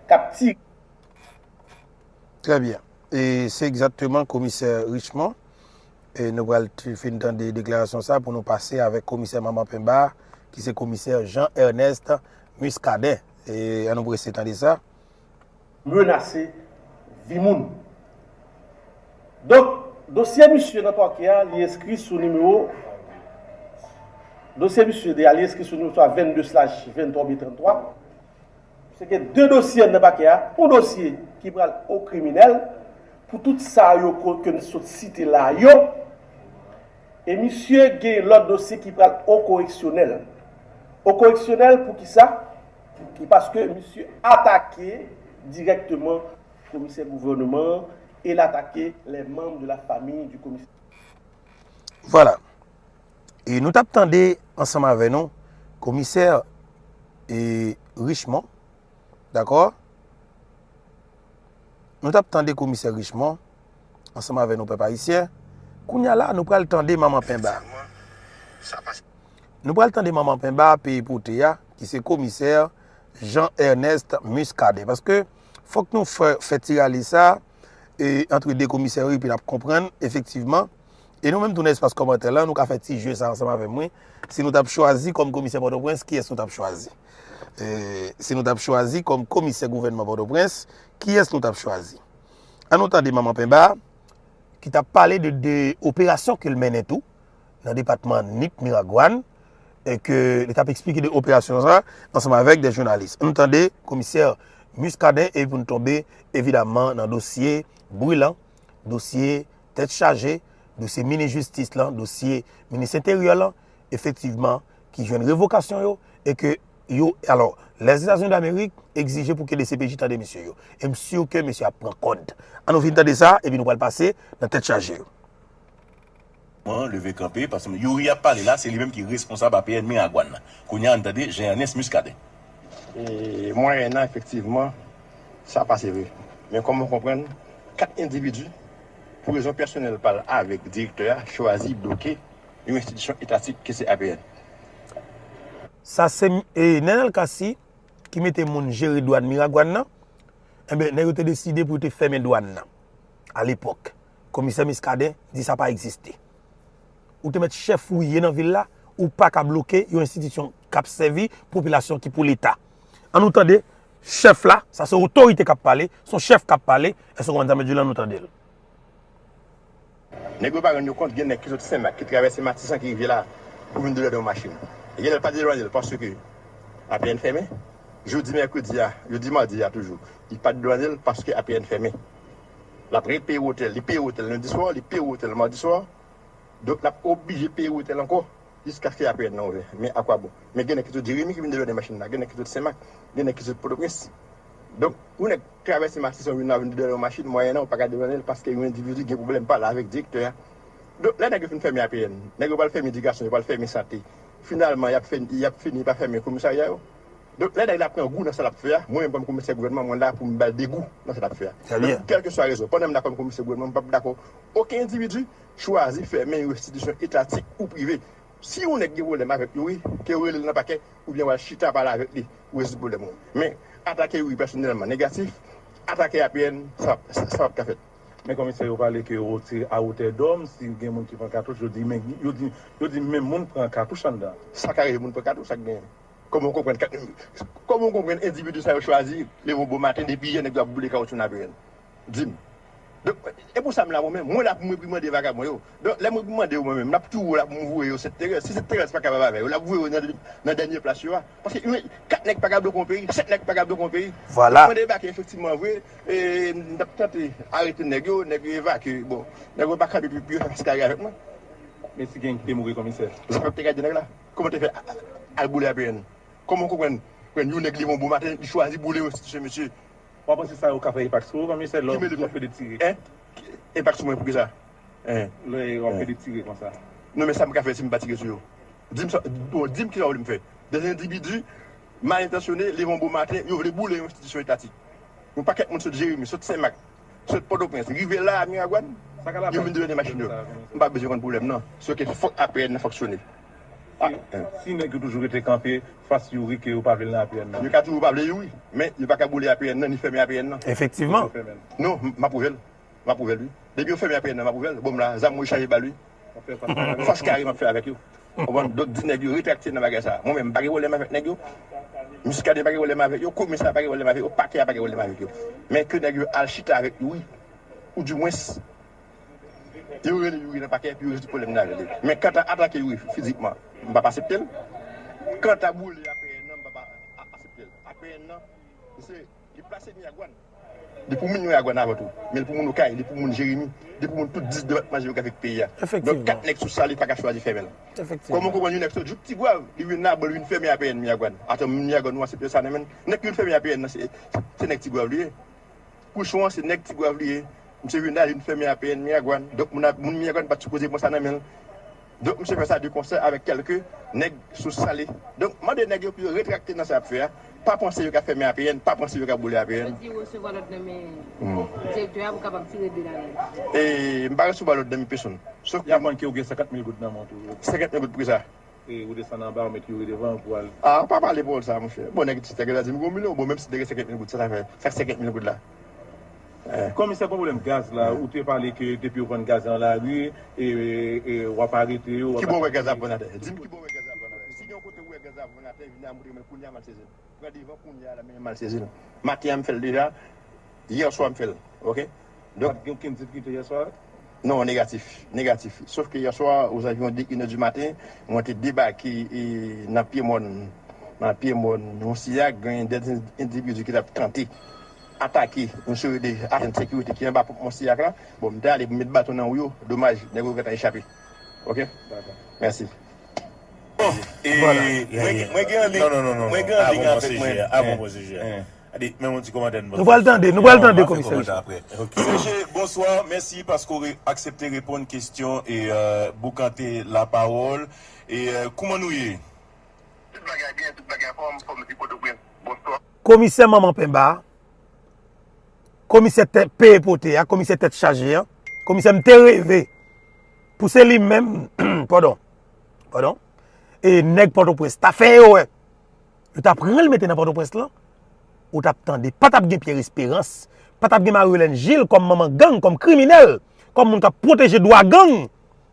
k ap tire. Trè byen. E se egzakteman komisè Richemond. E nou pral t- fin tande deklarasyon sa pou nou pase avèk komisè Manman Penba, ki se komisè Jean Ernest Muscadin. E ann nou prese tande sa. Menase vi moun. Donk, dosye misye nan pakè a, li enskri sou nimewo, dosye misye deja, li enskri sou nimewo swa vennde slash venntwa oubyen tranntwa. Se gen de dosye nan pakè a, yon dosye ki pral o kriminèl, pou tout sa yo ko- ke n sot site la yo, e misye gen lòt dosye ki pral o koreksyonèl. O koreksyonèl pou ki sa? Ki paske misye atake dirèkteman komisè gouvènman an e l atake les membres de la famille du commissaire. Vwala. E nou t ap tande ansanm avè nou komisè e Richemond, dakò? Nou t ap tande komisè Richemond ansanm avè nou pèp ayisyen. Kounye a la, nou pral tande Manman Penba. Nou pral tande Manman Penba peyi pote a, ki se komisè Jean Ernest Muscadin. Paske fòk nou fè, fè ti rale sa, e, antre de komisè yo, epi n ap konprann, efektivman. E nou menm tou nan espas kòmantè la, nou ka fè ti je sa ansanm avè mwen. Si nou t ap chwazi kòm komisè Pòtoprens, kiyès nou t ap chwazi? E, si nou t ap chwazi kòm komisè gouvènman Pòtoprens, kiyès nou t ap chwazi? Ann nou tande Manman Penba, ki t ap pale de, de operasyon ke l mennen tou nan depatman Nip Miragwàn, e ke li t ap eksplike de operasyon sa ansanm avèk de jounalis. Ann tande komisè Muscadin epi pou n tonbe, evidaman, nan dosye brilan, dosye tèt chaje, dosye minis jistis lan, dosye minis enteryè lan, efektivman, ki jwenn revokasyon yo, e ke yo, alò, Lèzetazini Damerik egzije pou ke D C P J tande mesye yo. E m si ke mesye ap pran kòd. Ann nou vin tande sa, epi nou pral pase nan tèt chaje yo. Mwen leve kanpe, paske Youri ap pale la, se li menm ki responsab A P N Miragwàn nan. Kounye a, ann tande Jean Ernest Muscadin. E mwayen nan, efektivman, sa pase vre. Men kòman w konprann, kat endividi, pou rezon pèsonèl pa l avèk direktè a, chwazi bloke yon enstitisyon etatik ke se A P N. Sa se, e, Nenel Cassy ki mete moun jere dwàn Miragwàn nan. Enben, nèg yo te deside pou yo te fèmen dwàn nan. Alepòk, komisè Muscadin di sa pa egziste. Ou te mèt chèf ou ye nan vil la, ou pa ka bloke yon enstitisyon k ap sèvi popilasyon ki pou Leta. Ann nou tande chèf la, sa se otorite k ap pale, se yon chèf k ap pale, èske w konprann sa m di w la, ann nou tande l. Nèg yo pa rann yo kont, gen nèg ki sot Senmak, ki travèse Matisan, ki rive la, pou vin debwane yon machin. E gen lè l pa debwane l paske A P N fèmen. Jodi mèkredi a, jodi madi a toujou, li pa debwane l paske A P N fèmen. L ap ret peye otèl, li peye otèl lendi swa, li peye otèl madi swa. Donk, l ap oblije peye otèl ankò. Jiskaske apre nan ouvè. Men akwabon? Men gen nèg ki sot Jeremi ki vin debwane machin nan. Gen nèg ki sot Senmak. Gen nèg ki sot Pòtoprens. Donk, pou nèg travèse Matisan vin la vin debwane yon machin, mwayen an, ou pa ka debwane l paske yon endividi gen pwoblèm pa l avèk direktè a. Donk, lè nèg yo fin fèmen A P N, nèg yo pral fèmen edikasyon, yo pral fèmen sante. Finalman, y ap fè, y ap fini pa fèmen komisarya yo. Donk, lè nèg la pran gou nan sa l ap fè a, mwen menm kòm komisè gouvènman, mwen la pou m ba l degou nan sa l ap fè a. Trè byen. Donk, kèlkeswa rezon, pandan m la kòm komisè gouvènman, m p ap dakò okenn endividi chwazi fèmen yon enstitisyon etatik ou prive. Si yon nèg gen pwoblèm avèk Youri, ke yo rele l nan pakè, oubyen w al chita pale avèk li, ou rezoud pwoblèm ou. Men, atake Youri pèsonèlman negatif, atake A P N, sa, sa, sa p ap ka fèt. Men komisè yo pale ke yo tire à hauteur d'homme, si gen moun ki pran katouch, yo di, men, yo di, yo di menm moun pran katouch anndan. Sa ka rive moun pran katouch, sa k genyen? Kòman w konprann kat, kòman w konprann endividi sa yo chwazi leve yon bon maten depi yè nèg yo ap boule kawotchou nan A P N? Di m. Donk, e pou sa m la mwen menm, mwen la pou m reprimande vagabon yo. Donk, lè m reprimande yo mwen menm, n ap tou la pou m voye yo Sent Terèz. Si Sent Terèz pa kapab avè yo, l ap voye yo nan, nan dènye plas yo a. Paske, men, kat nèg pa ka bloke yon peyi, senk nèg pa ka bloke yon peyi. Vwala. Donk, mwen debake efektivman vre, e n ap tante arete nèg yo, nèg yo evakye. Bon, nèg yo pa kanpe pou, pou yo fè maskare avèk mwen. Men si gen ki te mouri komisè? Zafè te gade nèg la. Kòman te fè a-, a-, al boule A P N? Kòman w konprann, konprann yon nèg leve yon bon maten, li chwazi boule yon enstitisyon, mesye? W ap panse sa yo ka fè enpak sou ou, komisè, lè w ap pede tire? Hein? Enpak sou mwen pou ki sa? Hein? Lè w ap pede tire konsa. Non, men sa m ka fè si m pa tire sou yo? Di m sa, bon, di m ki sa w vle m fè. Des individus mal intentionnés leve yon bon maten, yo vle boule yon enstitisyon etatik. Yon pakèt moun sot Jeremi, sot Senmak, sot Pòtoprens, rive la a Miragwàn, yo vin debwane machin yo. M pa bezwen konn pwoblèm nan. Se ke fòk A P N nan fonksyone. Si, si nèg yo toujou rete kanpe fas Youri ke yo pa vle l nan A P N nan. Yo ka toujou pa vle Youri, men yo pa ka boule A P N nan, ni fèmen A P N nan. Efektivman. Non, m, m ap pwouve l. M ap ouvè l, wi. Depi yo fèmen A P N nan, m ap ouvè l. Bon, m la, zam mwen chanje ba l, wi. Fas kare m ap fè avèk yo. Konprann? Donk, di nèg yo retrakte nan bagay sa. Mwen menm, m pa gen pwoblèm avèk nèg yo. Muscadin pa gen pwoblèm avèk yo. Komisè a pa gen pwoblèm avèk yo. Pakè a pa gen pwoblèm avèk yo. Men ke nèg yo al chita avèk Youri. Oudimwens, yo rele Youri nan pakè, epi yo rezoud pwoblèm nan avè l. Men kanta atake Youri fizikman, m p ap aksepte l. Kanta boule A P N nan, m p ap a- aksepte l. A P N nan, se, li plase Miragwàn. Li pou moun Miragwàn avan tou. Men li pou moun Okay, li pou moun Jeremi, li pou moun tout dis depatman jewografik peyi a. Donk, kat nèg sou sa, li pa ka chwazi fèmen l. Kòman w konprann yon nèg sot jouk Tigwav, li vin la, bon, li vin fèmen A P N Miragwàn? Atò, moun Miragwàn, nou aksepte sa nan men l? Nèg ki vin fèmen A P N nan, se, se nèg Tigwav li ye. Pouchon an, se nèg Tigwav li ye. Misye vin la, vin fèmen A P N Miragwàn. Donk, moun, ap- moun Miragwàn pa t sipoze pran sa nan men l. Donk, misye fè sa de konsè avèk kèlke nèg sou sale. Donk, mande nèg yo pou yo retrakte nan sa y ap fè a. Pa panse yo ka fèmen A P N, pa panse yo ka boule A P N. Yo di resevwa lòd nan men direktè a pou kapab tire de la men. E, m pa resevwa lòd nan men pèsonn. Sòf ke. Y aprann ke ou gen senkant mil goud nan men w toujou. Senkant mil goud pou kisa? E ou desann anba, ou met Youri devan pou al. Ah, pa pale pawòl sa, monchè. Bon, nèg ti tèg la di m gon milyon. Bon, menm si te gen senkant mil goud, sa ta fè? Sa k senkant mil goud la? Eh. Komisè, gon pwoblèm gaz la, ou te pale ke depi yo vann gaz nan lari, e, e, e w ap arete yo, w ap. Ki bò w wè gaz ap vann atè? Di m ki bò w wè gaz ap vann atè. Si gen yon kote ou wè gaz ap vann atè, vin la montre mwen kounye a, m al sezi l. Pran devan kounye a la, men m al sezi l. Maten an m fè l deja, yè swa m fè l. Oke? Donk, pa t gen okenn difikilte yè swa? Non, negatif, negatif. Sòf ke yè swa, ozanviwon de inè di maten, mwen te debake e, nan pye mòn, nan pye mòn Monsiya, gen de endividi ki t ap tante atake yon seri de ajan de sekirite ki anba ponp Monsiya la. Bon, m te ale pou m met baton nan wou yo, domaj, nèg yo gentan echape. Oke? Dakò. Mèsi. Bon, e, mwen gen anliy, mwen gen anliy avèk mwen. Gade, men yon ti kòmantè nou pral tande, nou pral tande komisè Richard. C G, bonswa, mèsi paske w re- aksepte reponn kesyon e, euh, Boukante Lapawòl. E, euh, kouman nou ye? Tout bagay byen, tout bagay anfòm, fòm di Pòtoprens. Bonswa. Komisè manman penba, komisè tèt peye pote a, komisè tèt chaje a, komisè m te reve pou se li menm, padon, padon, e nèg Pòtoprens ta fè erè. Yo ta pran l mete nan Pòtoprens lan, ou t ap tande. Pa t ap gen Pierre Espérance, pa t ap gen Marie Hélène Gilles kòm manman gang, kòm kriminèl, kòm moun k ap pwoteje dwa gang,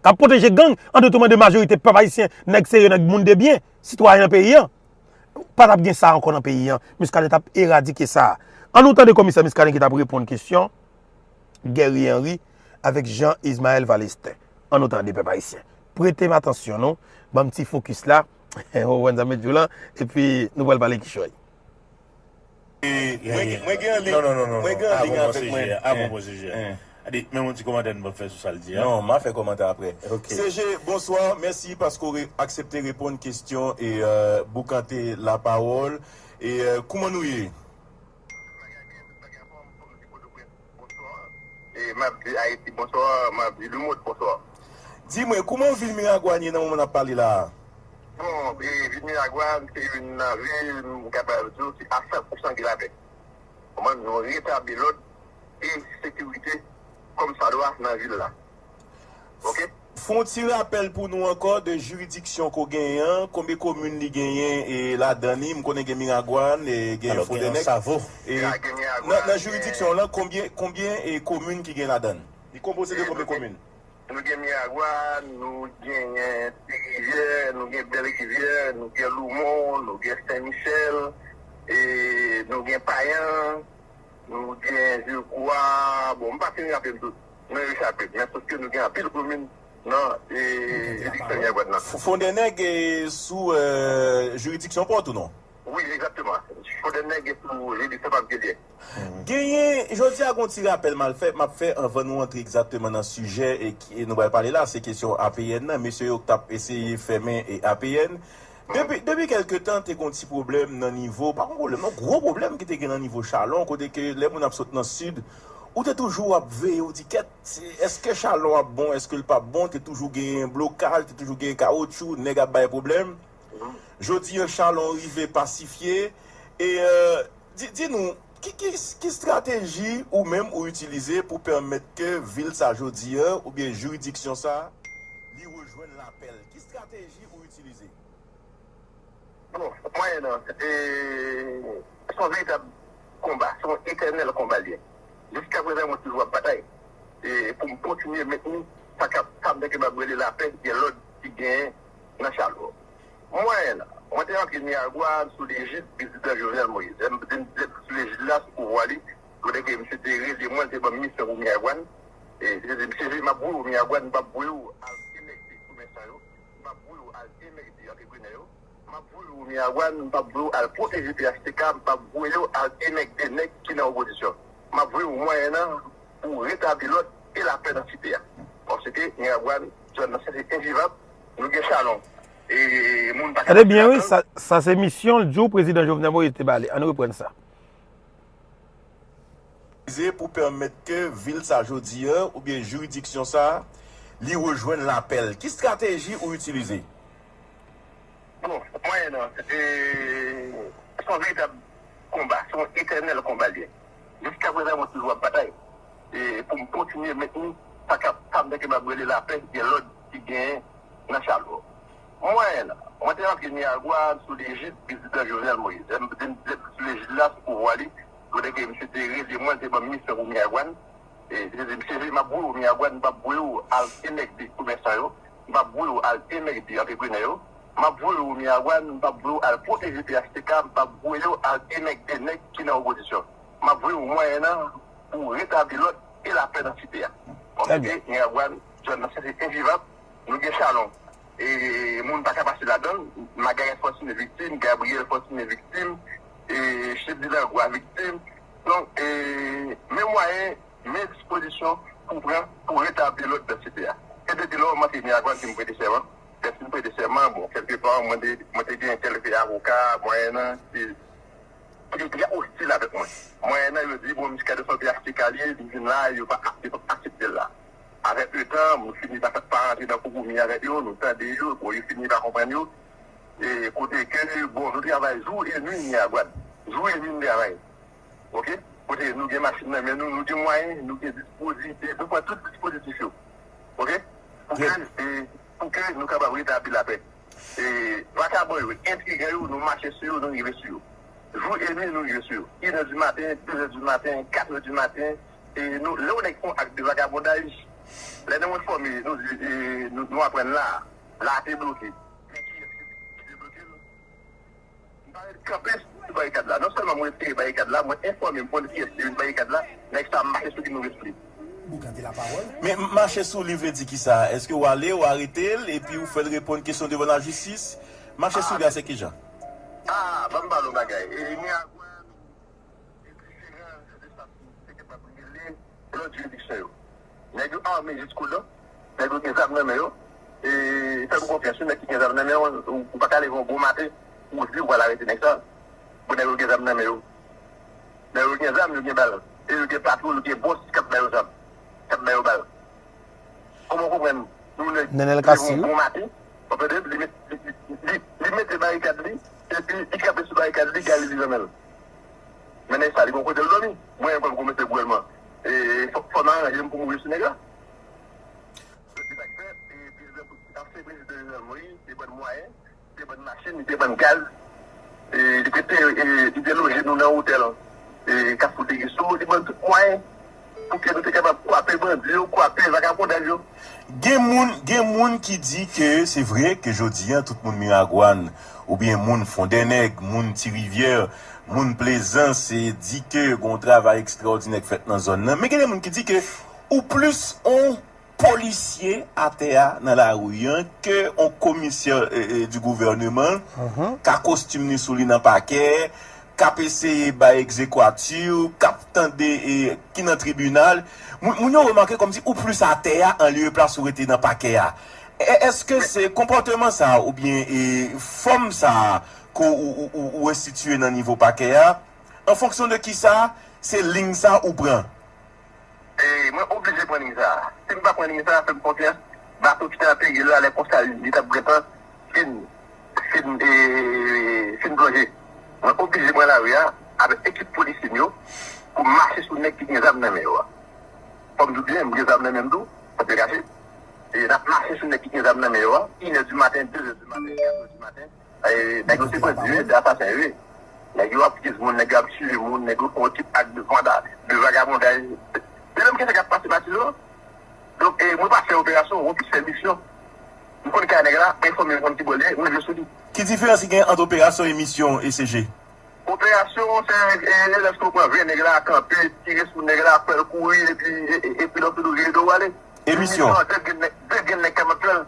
k ap pwoteje gang, an detrimè de majorite pèp ayisyen, nèg serye, nèg moun de byen, sitwayen nan peyi an. Pa t ap gen sa ankò nan peyi an. Muscadin t ap eradike sa. An nou tande komisè Muscadin ki t ap reponn kesyon Guerrier Henry avèk Jean Ismaël Valestin. An nou tande, pèp ayisyen. Prete m atansyon nou. Ban m ti fokis la. Ou konprann sa m vle di w lan. Epi nou pral pale kichòy. E, mwen, mwen gen anliy, mwen gen anliy avèk mwen. Gade, men yon ti kòmantè nou pral fè sou sa l di a. Non, m a fè kòmantè apre. C G, bonswa, mèsi paske w re- aksepte reponn kesyon e, euh, Boukante Lapawòl. E, euh, kouman nou ye? E, m ap di Ayiti, bonswa, m ap di lemond, bonswa. Di mwen, kouman vil Miragwàn ye nan moman n ap pale la a? Bon, e, vil Miragwàn, se youn nan vil, m kapab di w, se a san pousan ki lapè. Kòman nou retabli lòd e sekirite kòmsadwa nan vil la. Oke? Fè yon ti rapèl pou nou ankò de jiridiksyon ke w genyen an, konbyen komin li genyen e ladan li, m konnen gen Miragwàn, e gen Fondènèg. E nan, nan jiridiksyon w lan, konbyen, konbyen e komin ki gen ladan l? Li konpoze de konbyen komin? Nou gen Miragwàn, nou genyen Ti Rivyè, nou gen Bèl Rivyè, nou gen Loumon, nou gen Sen Michèl, e nou gen Payan, nou gen Vilkwa. Bon, m pa fin raple m tout. Mwen rechape. Men sòf ke nou gen anpil komin nan, e, jiridiksyon Miragwàn nan. Fondènèg, e, sou, e, jiridiksyon pa w tou, non? Wi, egzakteman. Fondènèg sou jiridiksyon Pap Gilye. Genyen, jodi a, gon ti rapèl m al fè, m ap fè anvan nou antre egzakteman nan sijè e ki, e nou pral pale la, se kesyon A P N nan, mesye yo k t ap eseye fèmen e A P N. Depi, depi kèlke tan, te gon ti pwoblèm nan nivo, pa gon pwoblèm, non, gwo pwoblèm ki te gen nan nivo chalon, kote ke lè moun ap sot nan sid, ou te toujou ap veye, ou di, kèt, se, èske chalon ap bon, èske l p ap bon, te toujou genyen blokaj, te toujou genyen kawotchou, nèg ap bay pwoblèm. Jodi an, chalon rive pasifye. E, euh, di, di nou, ki, ki, ki estrateji ou menm ou itilize pou pèmèt ke vil sa jodi an, oubyen jiridiksyon sa, li rejwenn lapè l? Ki estrateji ou itilize? Bon, mwayen an, e, se yon veritab konba, se yon etènèl konba li ye. Jiskaprezan, mwen toujou ap batay. e, pou m kontinye mentni sa k ap, sa m te kapab rele lapè, gen lòd ki genyen nan Chalò. Mwayen an, mwen te antre Miragwàn sou lejid prezidan Jovenel Moïse. Lè m di m te sou lejid la, sou pouvwa li, kote ke misye te rele mwen, li te ban m misyon pou Miragwàn. E, li te di, "Misye, m ap voye w Miragwàn, m p ap voye w al emède komèsan yo, m p ap voye w al emède antreprenè yo, m ap voye w Miragwàn, m p ap voye w al pwoteje P H T K, m p ap voye w al emède nèg ki nan opozisyon. M ap voye w Mwayen an pou retabli lòd e lapè nan site a. Paske Miragwàn, zòn nan sanse envivab, nou gen chalon. E moun pa ka pase ladan l." Tande byen, wi, sa, sa se misyon l di w prezidan Jovenel Moïse te ba li. Ann reprann sa. Pou pèmèt ke vil sa jodi a, oubyen jiridiksyon sa, li rejwenn lapè l. Ki estrateji ou itilize? Bon, Mwayen an, e, se yon veritab konba, se yon etènèl konba li ye. Jiskaprezan, mwen toujou ap batay. E pou m kontinye mentni sa k ap, sa m te kapab rele lapè, gen lòd ki genyen nan Chalò. Mwayen an, mwen te antre Miragwàn sou lejid prezidan Jovenel Moïse. Lè m, lè m, lè m sou lejid la, sou pouvwa li, kote ke misye te rele mwen, li te ban m misyon pou Miragwàn. E, li te di, "Misye, m ap voye w Miragwàn, m p ap voye w al emède komèsan yo, m p ap voye w al emède antreprenè yo, m ap voye w Miragwàn, m p ap voye w al pwoteje P H T K, m p ap voye w al emède nèg ki nan opozisyon. M ap voye w Mwayen an pou retabli lòd e lapè nan site a." Paske Miragwàn, zòn nan sanse envivab, nou gen chalon. E moun pa ka pase ladan l. Magarèt Fòtine viktim, Gabriyèl Fòtine viktim, e Chip Delangwa viktim. Donk, e, men mwayen, men dispozisyon pou pran pou retabli lòd nan site a. E depi lè m antre Miragwàn ke m prete sèman, lè m fin prete sèman, bon, kèlkepa, mwen te, mwen te gen kèlke avoka, Mwayen an, ki te trè ostil avèk mwen. Mwayen an, yo di, bon, Muscadin se yon P H T K li ye, li vin la, yo pa, yo pa aksepte l la. Avèk letan, nou fini pa, pa rantre nan konpwomi avèk yo, nou tande yo, bon, yo fini pa konprann yo. E kote ke, bon, nou travay jou e nwi Miragwàn. Jou e nwi nou travay. Oke? Kote nou gen machin nan men nou, nou gen mwayen, nou gen dispozite, nou pran tout dispozitif yo. Oke? Pou ke, e, pou ke nou kapab retabli lapè. E, vakabon yo, entrigan yo, nou mache sou yo, nou rive sou yo. Jou e nwi, nou rive sou yo. Inè di maten, dezè di maten, katrè di maten, e nou, lè yon nèg fè yon ak de vagabondaj, lè nou enfòme, nou di, e, nou, nou aprann la, la te bloke. Men kiyès ki, ki debloke l? M pa ret kanpe sou barikad la. Non sèlman mwen retire barikad la, mwen enfòme, m konn kiyès ki vin barikad la, nèg sa ap mache sou li, nou retire. Men mache sou li vle di kisa? Èske w ale, w arete l, epi w fè l reponn kesyon devan lajistis? Mache sou li a, se kijan? Ah, ban m pale w bagay. E, Miragwàn, e, diferan de sa ki te kapab rele lòt jiridiksyon yo. Nèg yo ame jiskodan, nèg yo gen zam nan men yo. E fè m konfyans, yon nèg ki gen zam nan men w, ou, ou pa ka leve yon bon maten, ou di ou pral arete nèg sa. Bon, nèg yo gen zam nan men yo. Nèg yo gen zam, yo gen bal. E yo gen patwouy, yo gen bòs k ap ba yo zam, k ap ba yo bal. Kòman w konprann yon nèg leve yon bon maten, w ap tande, li met, li, li, li, li mete barikad li, epi li kanpe sou barikad li, gal li nan men l. Men nèg sa, li gon kote l dòmi. Mwen menm kòm komisè gouvènman, e, fò, fò m aranje m pou m rive sou nèg la. Yo di sa k fèt, e, prezidan, ansyen prezidan Jovenel Moïse, te ban n mwayen, te ban n machin, te ban n gaz, e, li te, e, li te loje nou nan otèl, e, Kafou Deriso, li ban n tout mwayen pou ke nou te kapab kwape bandi yo, kwape vagabondaj yo. Gen moun, gen moun ki di ke se vre ke jodi a tout moun Miragwàn, oubyen moun Fondènèg, moun Ti Rivyè, moun Plezans, e di ke gon travay ekstraòdinè k fèt nan zòn nan. Men gen de moun ki di ke ou plis on polisye atè a nan lari an ke on komisè, e, e, di gouvèneman k a kostim li sou li nan pakè, k ap eseye bay egzekwati, k ap tande, e, ki nan tribinal. Moun, moun yo remake kòmsi ou plis atè a anlye plas ou rete nan pakè a. E, èske se konpòteman sa a oubyen, e, fòm sa a ke ou, ou, ou, ou enstitiye nan nivo pakè a? An fonksyon de kisa se liy sa ou pran? E mwen oblije pran liy sa a. Si m pa pran liy sa a, fè m konfyans, bato ki t ap ateri la, lè konsa, li t ap gentan fin, fin, e, fin plonje. Mwen oblije pran lari a avèk ekip polisye m yo pou m mache sou nèg ki gen zam nan men yo a. Fò m di w byen, m gen zam nan men m tou, pa te kache. E n ap mache sou nèg ki gen zam nan men yo a, inè di maten, dezè di maten, katrè di maten. E, nèg yo se bandi, wi, se asasen, wi. Nèg yo ap piye moun, nèg yo ap tiye moun, nèg yo fè yon ekip ak de vanda, de vagabondaj. Se menm kesyon k ap pase Matisan. Donk, e, mwen pa fè operasyon, mwen plis fè misyon. Mwen konn kay nèg la, mwen enfòme, mwen konn ki bò l ye, mwen rive sou li. Ki diferans ki gen ant operasyon e misyon, E C G? Operasyon, se, e, e, lèske w pran ven nèg la, kanpe, tire sou nèg la, fè l kouri, epi, e, e, epi lòt tou gen do w ale. E misyon? Misyon, de grenn nèg, de grenn nèg kapab fè l.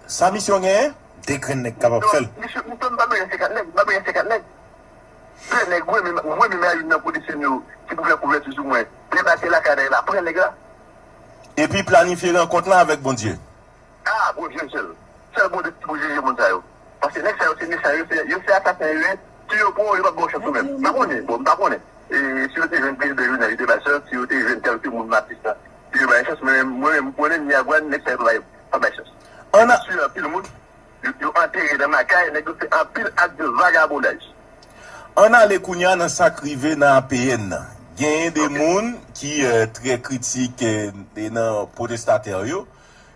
Sa misyon genyen? De grenn nèg kapab fè l. Misyon, misyon, m pa bezwen senkant nèg, m pa bezwen senkant nèg. De nèg, mwen menm, mwen menm a youn nan polisye m yo, ki pou fè kouvèti sou mwen. Debake lakay nèg la, pran nèg la. Epi planifye rankont lan avèk Bondye. Ah, Bondye sèl. Sèl Bondye ki pou jije moun sa yo. Paske nèg sa yo se mechan, yo se, yo se asasen yo ye. Si yo pran w, yo p ap ba w chans ou menm. M pa konnen, bon, m pa konnen. E, si yo te jwenn prezidan Jovenel, yo te ba l chans, si yo te jwenn kèlke moun Matis la, yo te ba l chans, men mwen menm, m konnen Miragwàn, nèg sa yo pa bay, pa bay chans. Ann a- Yo tiye anpil moun, yo, yo antere nan makay, nèg yo fè anpil ak de vagabondaj. Ann ale kounye a nan sa k rive nan A P N nan. Genyen de moun ki, eh, trè kritik, eh, e nan pwotestatè yo.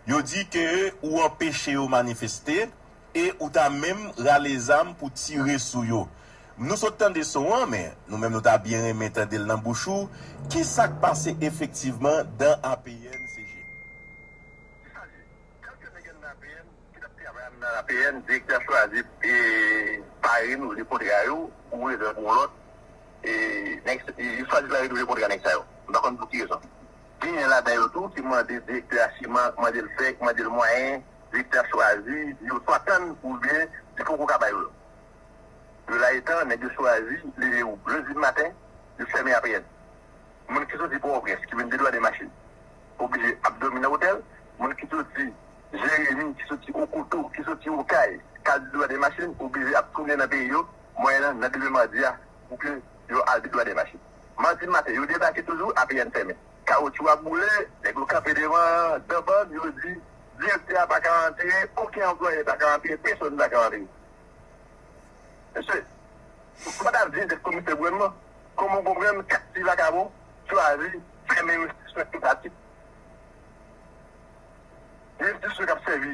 Yo di ke ou anpeche yo manifeste e ou ta menm rale zam pou tire sou yo. Nou sot tande son an, men nou menm nou ta byen renmen tande l nan bouch ou. Ki sa k pase efektivman dan A P N, C G? Kèlke nèg nan A P N ki t ap travay nan A P N, direktè a chwazi, e, pa renouvle kontra yo, pou rezon pou yon lòt, e, nèg, e, yo chwazi pa renouvle kontra nèg sa yo. M pa konn pou ki rezon. Genyen ladan yo tou ki mande direktè a siman, mande l fè, mande l mwayen, direktè a chwazi, di yo swa tann, oubyen li poko ka ba yo l. Yo la etan, nèg yo chwazi, leve yo lendi maten, yo fèmen A P N. Moun ki soti Pòtoprens, ki vin de Dwadèmachin, oblije ap dòmi nan otèl. Moun ki soti Jeremi, ki soti Okoto, ki soti Okay, k al de Dwadèmachin, oblije ap tounen nan peyi yo, mwayennan nan demen madi a, pou ke yo al de Dwadèmachin. Madi maten, yo debake toujou, A P N fèmen. Kawotchou ap boule, nèg yo kanpe devan, dan bann, yo di, direktè a pa ka antre, okenn anplwaye pa ka antre, pèsonn pa ka antre. Mesye, ou pa ta di de komisè gouvènman, kòman w konprann kat ti vakabon chwazi fèmen yon enstitisyon etatik? Yon enstitisyon k ap sèvi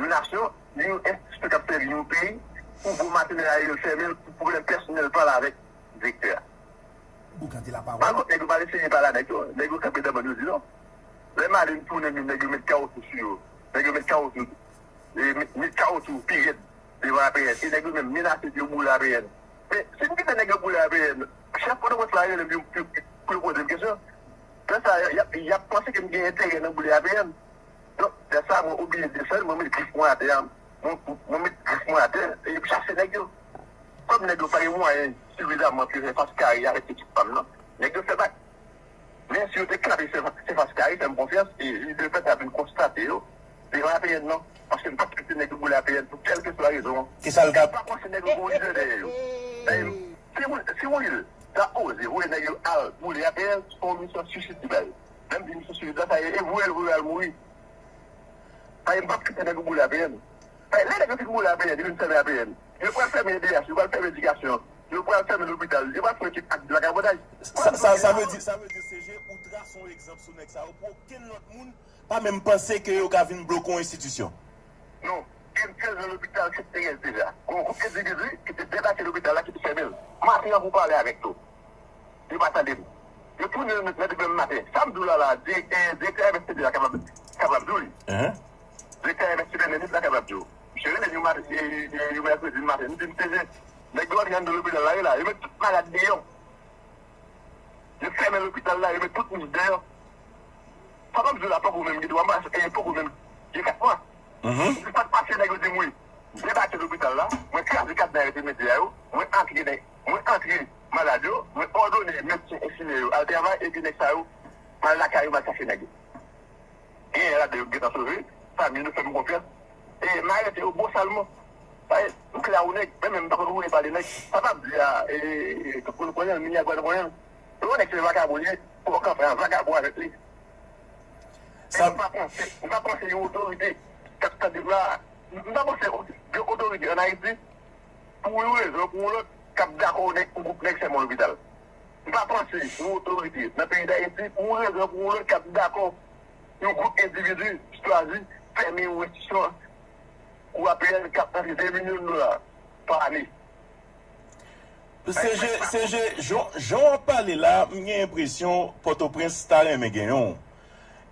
yon nasyon, yon enstitisyon k ap sèvi yon peyi, pou bon maten lè a yo fèmen l pou pwoblèm pèsonèl pa l avèk direktè a. Ou gade la pawòl. Pa kont nèg yo pa eseye pale a nèg yo, nèg yo kanpe dan bann yo di non. Lè Malin tounen menm nèg yo met kawotchou sou yo. Nèg yo met kawotchou, e, met, met kawotchou pi rèd devan A P N. E nèg yo menm menase pou yo boule A P N. Men, si n kite nèg yo boule A P N, chèf Pòtoprens la rele m pou, pou, pou yo poze m kesyon. Lè sa, y ap, y ap panse ke m gen enterè nan boule A P N. Donk, lè sa, mwen oblije desann, mwen met grif mwen atè a. Mwen, mwen met grif mwen atè, e m chache nèg yo. Kòm nèg yo pa gen mwayen sifizaman pou yo fè fas kare avèk ekip pa m nan, nèg yo fè bak. Men si yo te kanpe se, se fas kare, fè m konfyans, e jis de fèt, m ap vin konstate yo devan A P N nan. Paske m p ap kite nèg yo boule A P N pou kèlkeswa rezon an. Kisa l ka... M pa panse nèg yo gen yon lidè dèyè yo. Dayè, si Will, si Will ta oze voye nèg yo al boule A P N, se yon misyon suisid li bay. Lè m di misyon suisid la, sa ye, e voye l, voye l al mouri. Paske m p ap kite nèg yo boule A P N. Paske lè nèg yo fin boule A P N, yo fin fèmen A P N, yo pral fèmen E D H, yo pral fèmen edikasyon, yo pral fèmen lopital, yo pral fè yon ekip ak vakabondaj. Sa, sa, sa vle di, sa vle di, C G, ou trase yon egzanp sou nèg sa yo, pou okenn lòt moun pa menm panse ke yo ka vin bloke yon enstitisyon. Non, M T L nan lopital Sent Terèz deja. Gon gwoup endividi ki te debake lopital la, ki te fèmen l. Maten an, pou pale avèk tou. Yo pa tande m. Yo tounen nan demen maten. Sa m di w la la, direktè, direktè M S T P a kapab, kapab di w li. Direktè M S T P nan nèt la kapab di w. Misye rele m yon maten, e, e, yon mèkredi maten. M di, "M T G, nèg yo antre anndan lopital la, yo la. Yo met tout malad deyò. Yo fèmen lopital la, yo met tout nich deyò." Sa m ap di w la, poko menm gen twa mwa, e poko menm gen kat mwa. Sa k pase, nèg yo di m wi. M debake lopital la, mwen kraze kadna yo te mete a yo, mwen antre, mwen antre malad yo, mwen òdone medsen enfimyè yo al travay, epi nèg sa yo, m al lakay yo, m al chache nèg yo. Genyen ladan yo gentan sove, fanmi nou fè m konfyans. E m arete yo bosalman. Paske m klè a yon nèg, mwen menm m pa konn woule pale nèg. Sa m ap di a, e, e, tout moun konnen l, Miragwàn konnen l. Yon nèg se vakabon li ye, fò w kanpe an vakabon avèk li. Sa... M pa panse, m pa panse yon otorite k ap tande m la, m pa panse gen otorite ann Ayiti, pou yon rezon ou pou yon lòt, k ap dakò yon nèg, yon gwoup nèg fèmen yon lopital. M pa panse yon otorite nan peyi Dayiti, pou yon rezon ou pou yon lòt, k ap dakò yon gwoup endividi chwazi fèmen yon enstitisyon kou A P N k ap rantre de milyon dola pa ane. C G, C G, jan, jan w ap pale la, m gen enpresyon Pòtoprens ta renmen genyen w.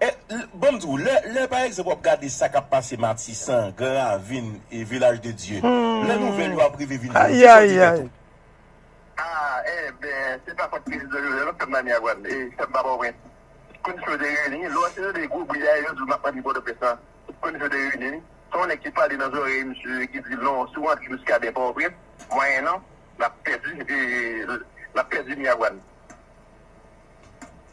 E, l- ban m di w, lè, lè pa egzanp w ap gade sa k ap pase Matisan, Gran Ravin e Vilaj de Dye, lè nouvèl yo ap rive vin jwenn ou, kisa w di tèt ou? Ah, enben, se pa fòt prezidan Jovenel, non, sè m pa Miragwàn, e sè m pa Pòtoprens. Tout kondisyon yo te reyini, lè w ap tande gwo bri a, yo di w m ap antre Pòtoprens lan. Tout kondisyon yo te reyini, wi. Se yon nèg ki pale nan zòrèy misye, ki di non, si w antre Miskaden Pòtoprens, mwayen an, l ap pèdi, e, l ap pèdi Miragwàn.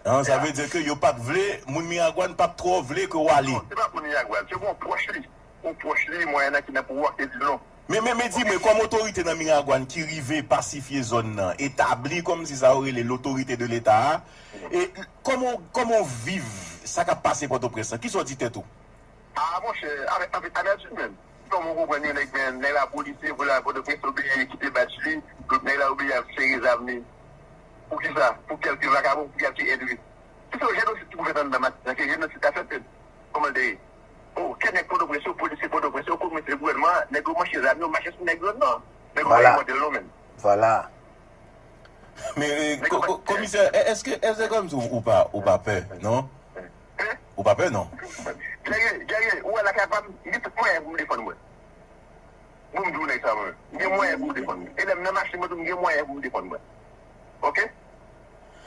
An, sa vle di ke yo pa t vle, moun Miragwàn pa t twò vle ke w ale. Non, se pa moun Miragwàn, se yon pwòch li. Yon pwòch li, mwayen an ki nan pouvwa, ki di non. Men, men, men di mwen, kòm otorite nan Miragwàn ki rive pasifye zòn nan, etabli kòmsi sa yo rele l'autorité de l'État a, e kòman, kòman w viv sa k ap pase Pòtoprens lan? Kisa w di tèt ou? Ah, monchè, avèk, avèk amètim menm. Kòman w konprann yon nèg, men, nèg la polisye, pou l al Pòtoprens, oblije kite badj li, lòt nèg la oblije al sere zam li. Poukisa? Pou kèlke vakabon, pou kèlke endwi. Se yon jenosid ki pou fèt anndan Matisan, se jenosid k ap fèt, men. Kòman l te ye? Oh, ke nèg Pòtoprens yo, polisye Pòtoprens yo, komisè gouvènman an, nèg yo manche zam yo, mache sou nèg yo, non. Nèg yo pa Vwala. Imòtèl, non, menm. Vwala. Men, e, Nèg yo ko- ko- pa komisè, e- èske, èske kòmsi ou, ou pa, ou pa pè, non? Hein? Ou pa pè, non? Dèyè, dèyè, ou wè lakay pa m, m gen tout mwayen pou m defann mwen. Bon, m di w nèg sa mwen, m gen mwayen pou m defann mwen. E lè m nan machin mwen tou, m gen mwayen pou m defann mwen. Oke?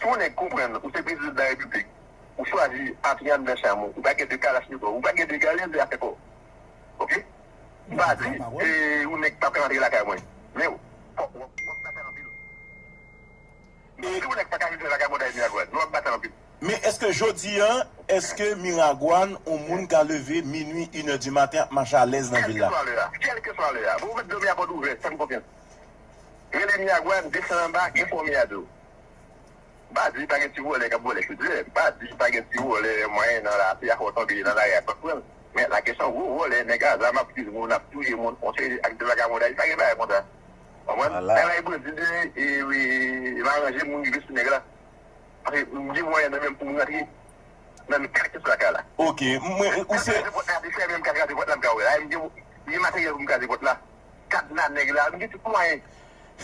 Si yon nèg konprann ou se prezidan de la repiblik, ou chwazi antre anndan chanm ou, ou pa gen de kalachnikòv, ou pa gen de grenn de afè pa w. Oke? M pa di, e, yon nèg pa ka antre lakay mwen. Men, fòk w ap batay anpil. Si yon nèg pa ka viv nan lakay mwen, w ap batay anpil. Men èske jodi a, èske Miragwàn, yon moun ka leve minui, inè di maten, ap mache alèz nan vil la? Kèlkeswa lè a, kèlkeswa lè a. Bon, ou mèt dòmi a pòt ouvè, fè m konfyans. Rele Miragwàn, desann anba, enfòme a di w. M pa di pa gen ti vòlè k ap vòlè chodiè. M pa di pa gen ti vòlè mwayen nan la, se afè w tonbe nan lari a k ap pran l. Men la kesyon gwo vòlè, nèg a zam ap swiv moun, ap touye moun, yon seri ak de vagabondaj, pa gen bagay konsa. Konprann? Vwala. Travay bandi de, e, e, m aranje moun rive sou nèg la. Paske m gen mwayen nan men m pou m rantre nan men kèlkeswa ka la. Oke, mwen, ou se. Kraze pòt la, se fèmen m ka kraze pòt la, m ka wè la. M gen, m gen materyèl pou m kraze pòt la. Kadna nèg la, m gen tout mwayen.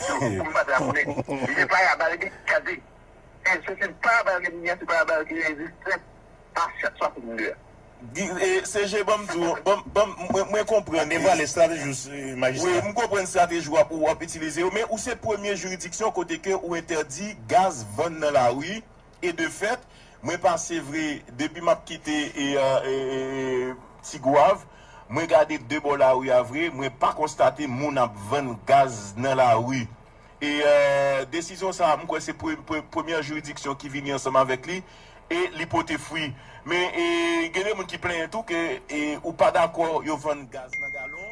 Pou m batay avèk nèg. M gen parabal, m gen kaze. E se, se parabal ke m gen, se parabal ki reziste a chak swasannde a. Gi- e, C G, ban m di w, ban m, ban m, mwen, mwen konprann. Devwale estrateji w, e, majistra. Wi, m konprann estrateji w ap, w ap itilize yo, men ou se premye jiridiksyon kote ke ou entèdi gaz vann nan lari, e de fèt, mwen pase vre, depi m ap kite, e, e, e, e, Ti Gwav, mwen gade de bò lari a vre, mwen pa konstate moun ap vann gaz nan lari. E, e, desizyon sa a, m kwè se pre- pre- premyè jiridiksyon ki vini ansanm avèk li, e li pote fwi. Men, e, gen de moun ki plenyen tou ke, e, ou pa dakò yo vann gaz nan galon,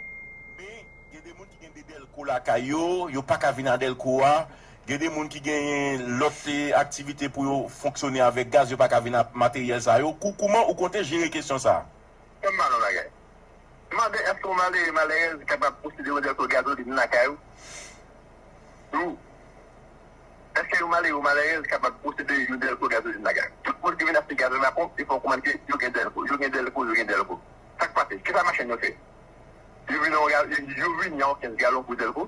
men gen de moun ki gen de dèlko lakay yo, yo pa ka vin a dèlko a, gen de moun ki genyen lòt, e, aktivite pou yo fonksyone avèk gaz, yo pa ka vin ak materyèl sa yo. Kou- kouman ou konte jere kesyon sa a? Ban m mande yon bagay. Mande, èske yon malere, malèrèz kapab posede yon dèlko gazolin lakay ou? Wi. Èske yon malere, yon malèrèz kapab posede yon dèlko gazolin lakay ou? Tout moun ki vin achte gaz nan ponp, e fò w konprann ke yo gen dèlko, yo gen dèlko, yo gen dèlko. Sa k pase? Kisa machann yo fè? Yo vin yon ga- yo vini a yon kenz galon pou dèlko.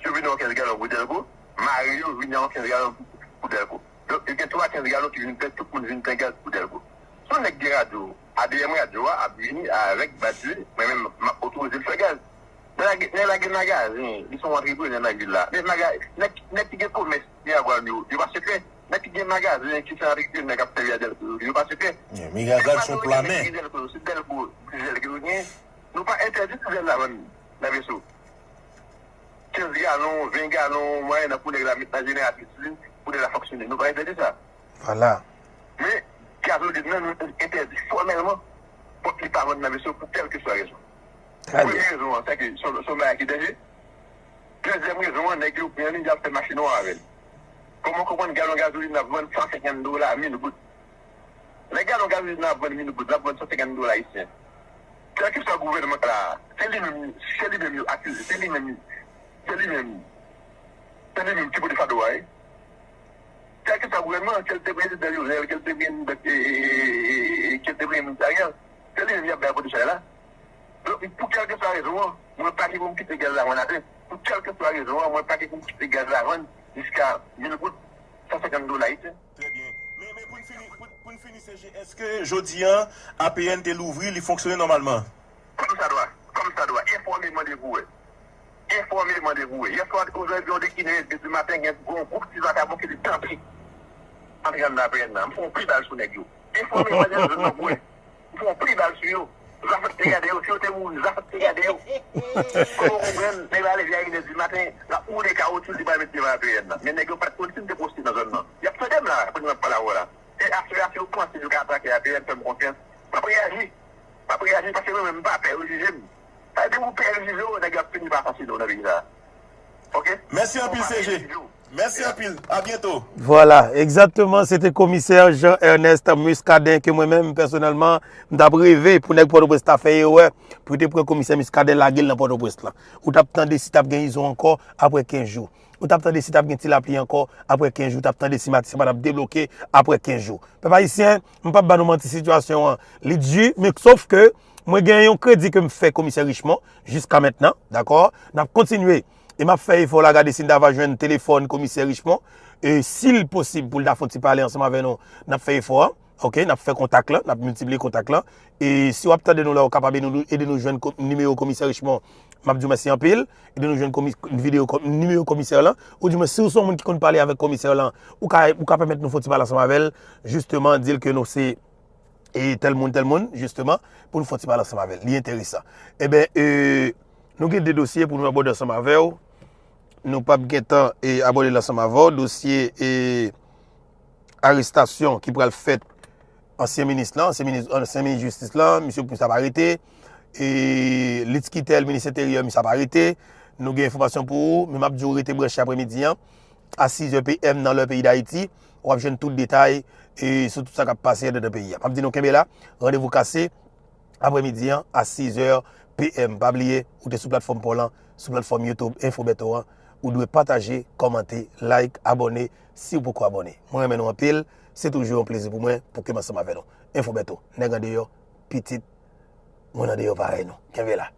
Yo vini yon kenz galon pou dèlko. Mari yo vini a yon kenz galon pou, pou dèlko. Donk, yo gen twa kenz galon ki vin plen, tout moun vin plen gaz pou dèlko. Si yon nèg gen radyo, A D M radyo a ap vini avèk bat li, mwen menm, m ap otorize l fè gaz. Nèg la gen, nèg la gen magazen, li se yon antreprenè nan vil la. Men maga- nèg, nèg ki gen komès Miragwàn yo, yo pa sekrè. Nèg ki gen magazen, ki se antreprenè k ap sèvi a dèlko yo, yo pa sekrè. Miragwàn se yon planè. Se dèlko, se dèlko, dizèl ke yo genyen. Nou pa entèdi dizèl la vann nan veso. Kenz galon, ven galon, mwayen nan pou nèg la met nan jeneratris li, pou nèg la fonksyone. Nou pa entèdi sa. Vwala. Men, gazolin nan, nou entèdi fòmèlman, fòk li pa vann nan veso pou kèlkeswa rezon. Trè byen. Premye rezon an, se ke se yon, se yon bagay ki danje. Dezyèm rezon an, nèg yo pran li, y ap fè mache nwa avè l. Kòman w konprann galon gazolin ap vann san senkant dola mil goud? Lè galon gazolin nan ap vann mil goud, l ap vann san senkant dola ayisyen. Kèlkeswa gouvènman la, se li menm, se li menm yo akize, se li menm, se li menm, se li menm ki pote fado a, wi. Kèlkeswa gouvènman, ke l te prezidan Jovenel, ke l te prezidan, e, e, e, e, e, ke l te premye minis Ariel, se li menm y ap bay pote chay la. Donk, pou kèlkeswa rezon an, mwen pa gen pou m kite gaz la vann atè. Pou kèlkeswa rezon an, mwen pa gen pou m kite gaz la vann jiska mil goud, san senkant dola ayisyen. Trè byen. Men, men pou n fini, pou, pou n Fini, C G, èske jodi an, A P N te louvri, li fonksyone nòmalman? Kòm sa dwa, kòm sa dwa. Enfòme mande pou wè. Enfòme mande pou wè. Yè swa, ozòdi, yon dekine, de di maten, gen yon gwoup ti vakabon ki te tanpe antre anndan A P N nan. M fè yon pli bal sou nèg yo. Enfòme mande nan zòn nan pou wè. M fè yon pli bal sou yo. Zafèt te gade yo, si yo te mouri, zafèt te gade yo. Kòman w konprann, nèg la leve a inè di maten, l ap woule kawoutchou, li pral met devan A P N nan. Men nèg yo pa t konn si m te poste nan zòn nan. Y ap tande m la, kounye a m ap pale avè w la. E aswè a, si yo panse yo ka atake A P N, fè m konfyans. M ap reyaji. M ap reyaji paske mwen menm m pa pè yo jije m. Sa vle di ou pè yo jije w, nèg yo ap fini pa asasine w nan peyi sa a. Ok? Mèsi anpil, C G. Mèsi anpil. A byento. Vwala, egzakteman, se te komisè Jean Ernest Muscadin ke mwen menm, pèsonèlman, m t ap reve pou nèg Pòtoprens ta fè erè, pou yo te pran komisè Muscadin lage l nan Pòtoprens lan. Ou t ap tande si t ap gen izo ankò apre kenz jou. Ou t ap tande si t ap gen ti lapli ankò apre kenz jou. Ou t ap tande si Matisan pa t ap debloke apre kenz jou. Pèp ayisyen, m p ap ba nou manti, sitiyasyon an, li di, men sof ke mwen gen yon kredi ke m fè komisè Richemond jiska mentnan, dakò? N ap kontinye e m ap fè efò la, gade si n ta va jwenn telefòn komisè Richemond. E si l posib pou l ta fè yon ti pale ansanm avè nou, n ap fè efò an. Ok, n ap fè kontak lan, n ap miltipliye kontak lan. E si w ap tande nou la, ou kapab ede nou, ede nou jwenn ko- nimewo komisè Richemond. M ap di w mèsi anpil. Ede nou jwenn komi- videyo ko- nimewo komisè lan. Oudimwen, si w se yon moun ki konn pale avèk komisè lan, ou ka, ou ka pèmèt nou fè yon ti pale ansanm avè l, jisteman, di l ke nou se e tèl moun, tèl moun, jisteman, pou nou fè yon ti pale ansanm avè l. Li enteresan. Eben, e, nou gen de dosye pou nou abòde ansanm avè w. Nou p ap gen tan e abòde l ansanm avè w. Dosye e arestasyon ki pral fèt ansyen minis lan, ansyen minis, ansyen minis jistis lan, misye pou sa pa rete. E Litskitèl, minis enteryè, misye pa rete. Nou gen enfòmasyon pou ou, men m ap di w rete branche apremidi an, a sizè PM nan lè peyi Dayiti. W ap jwenn tout detay e sou tout sa k ap pase anndan peyi a. M ap di nou kenbe la, randevou kase apremidi an a sizè PM. Pa bliye, ou te sou platfòm pa w lan, sou platfòm YouTube Info Bertho an, ou dwe pataje, kòmante, like, abòne si w poko abòne. Mwen renmen nou anpil, se toujou yon plezi pou mwen pou ke m ansanm avè nou. Info Bertho, nèg andeyò, pitit moun andeyò parèy nou. Kenbe la.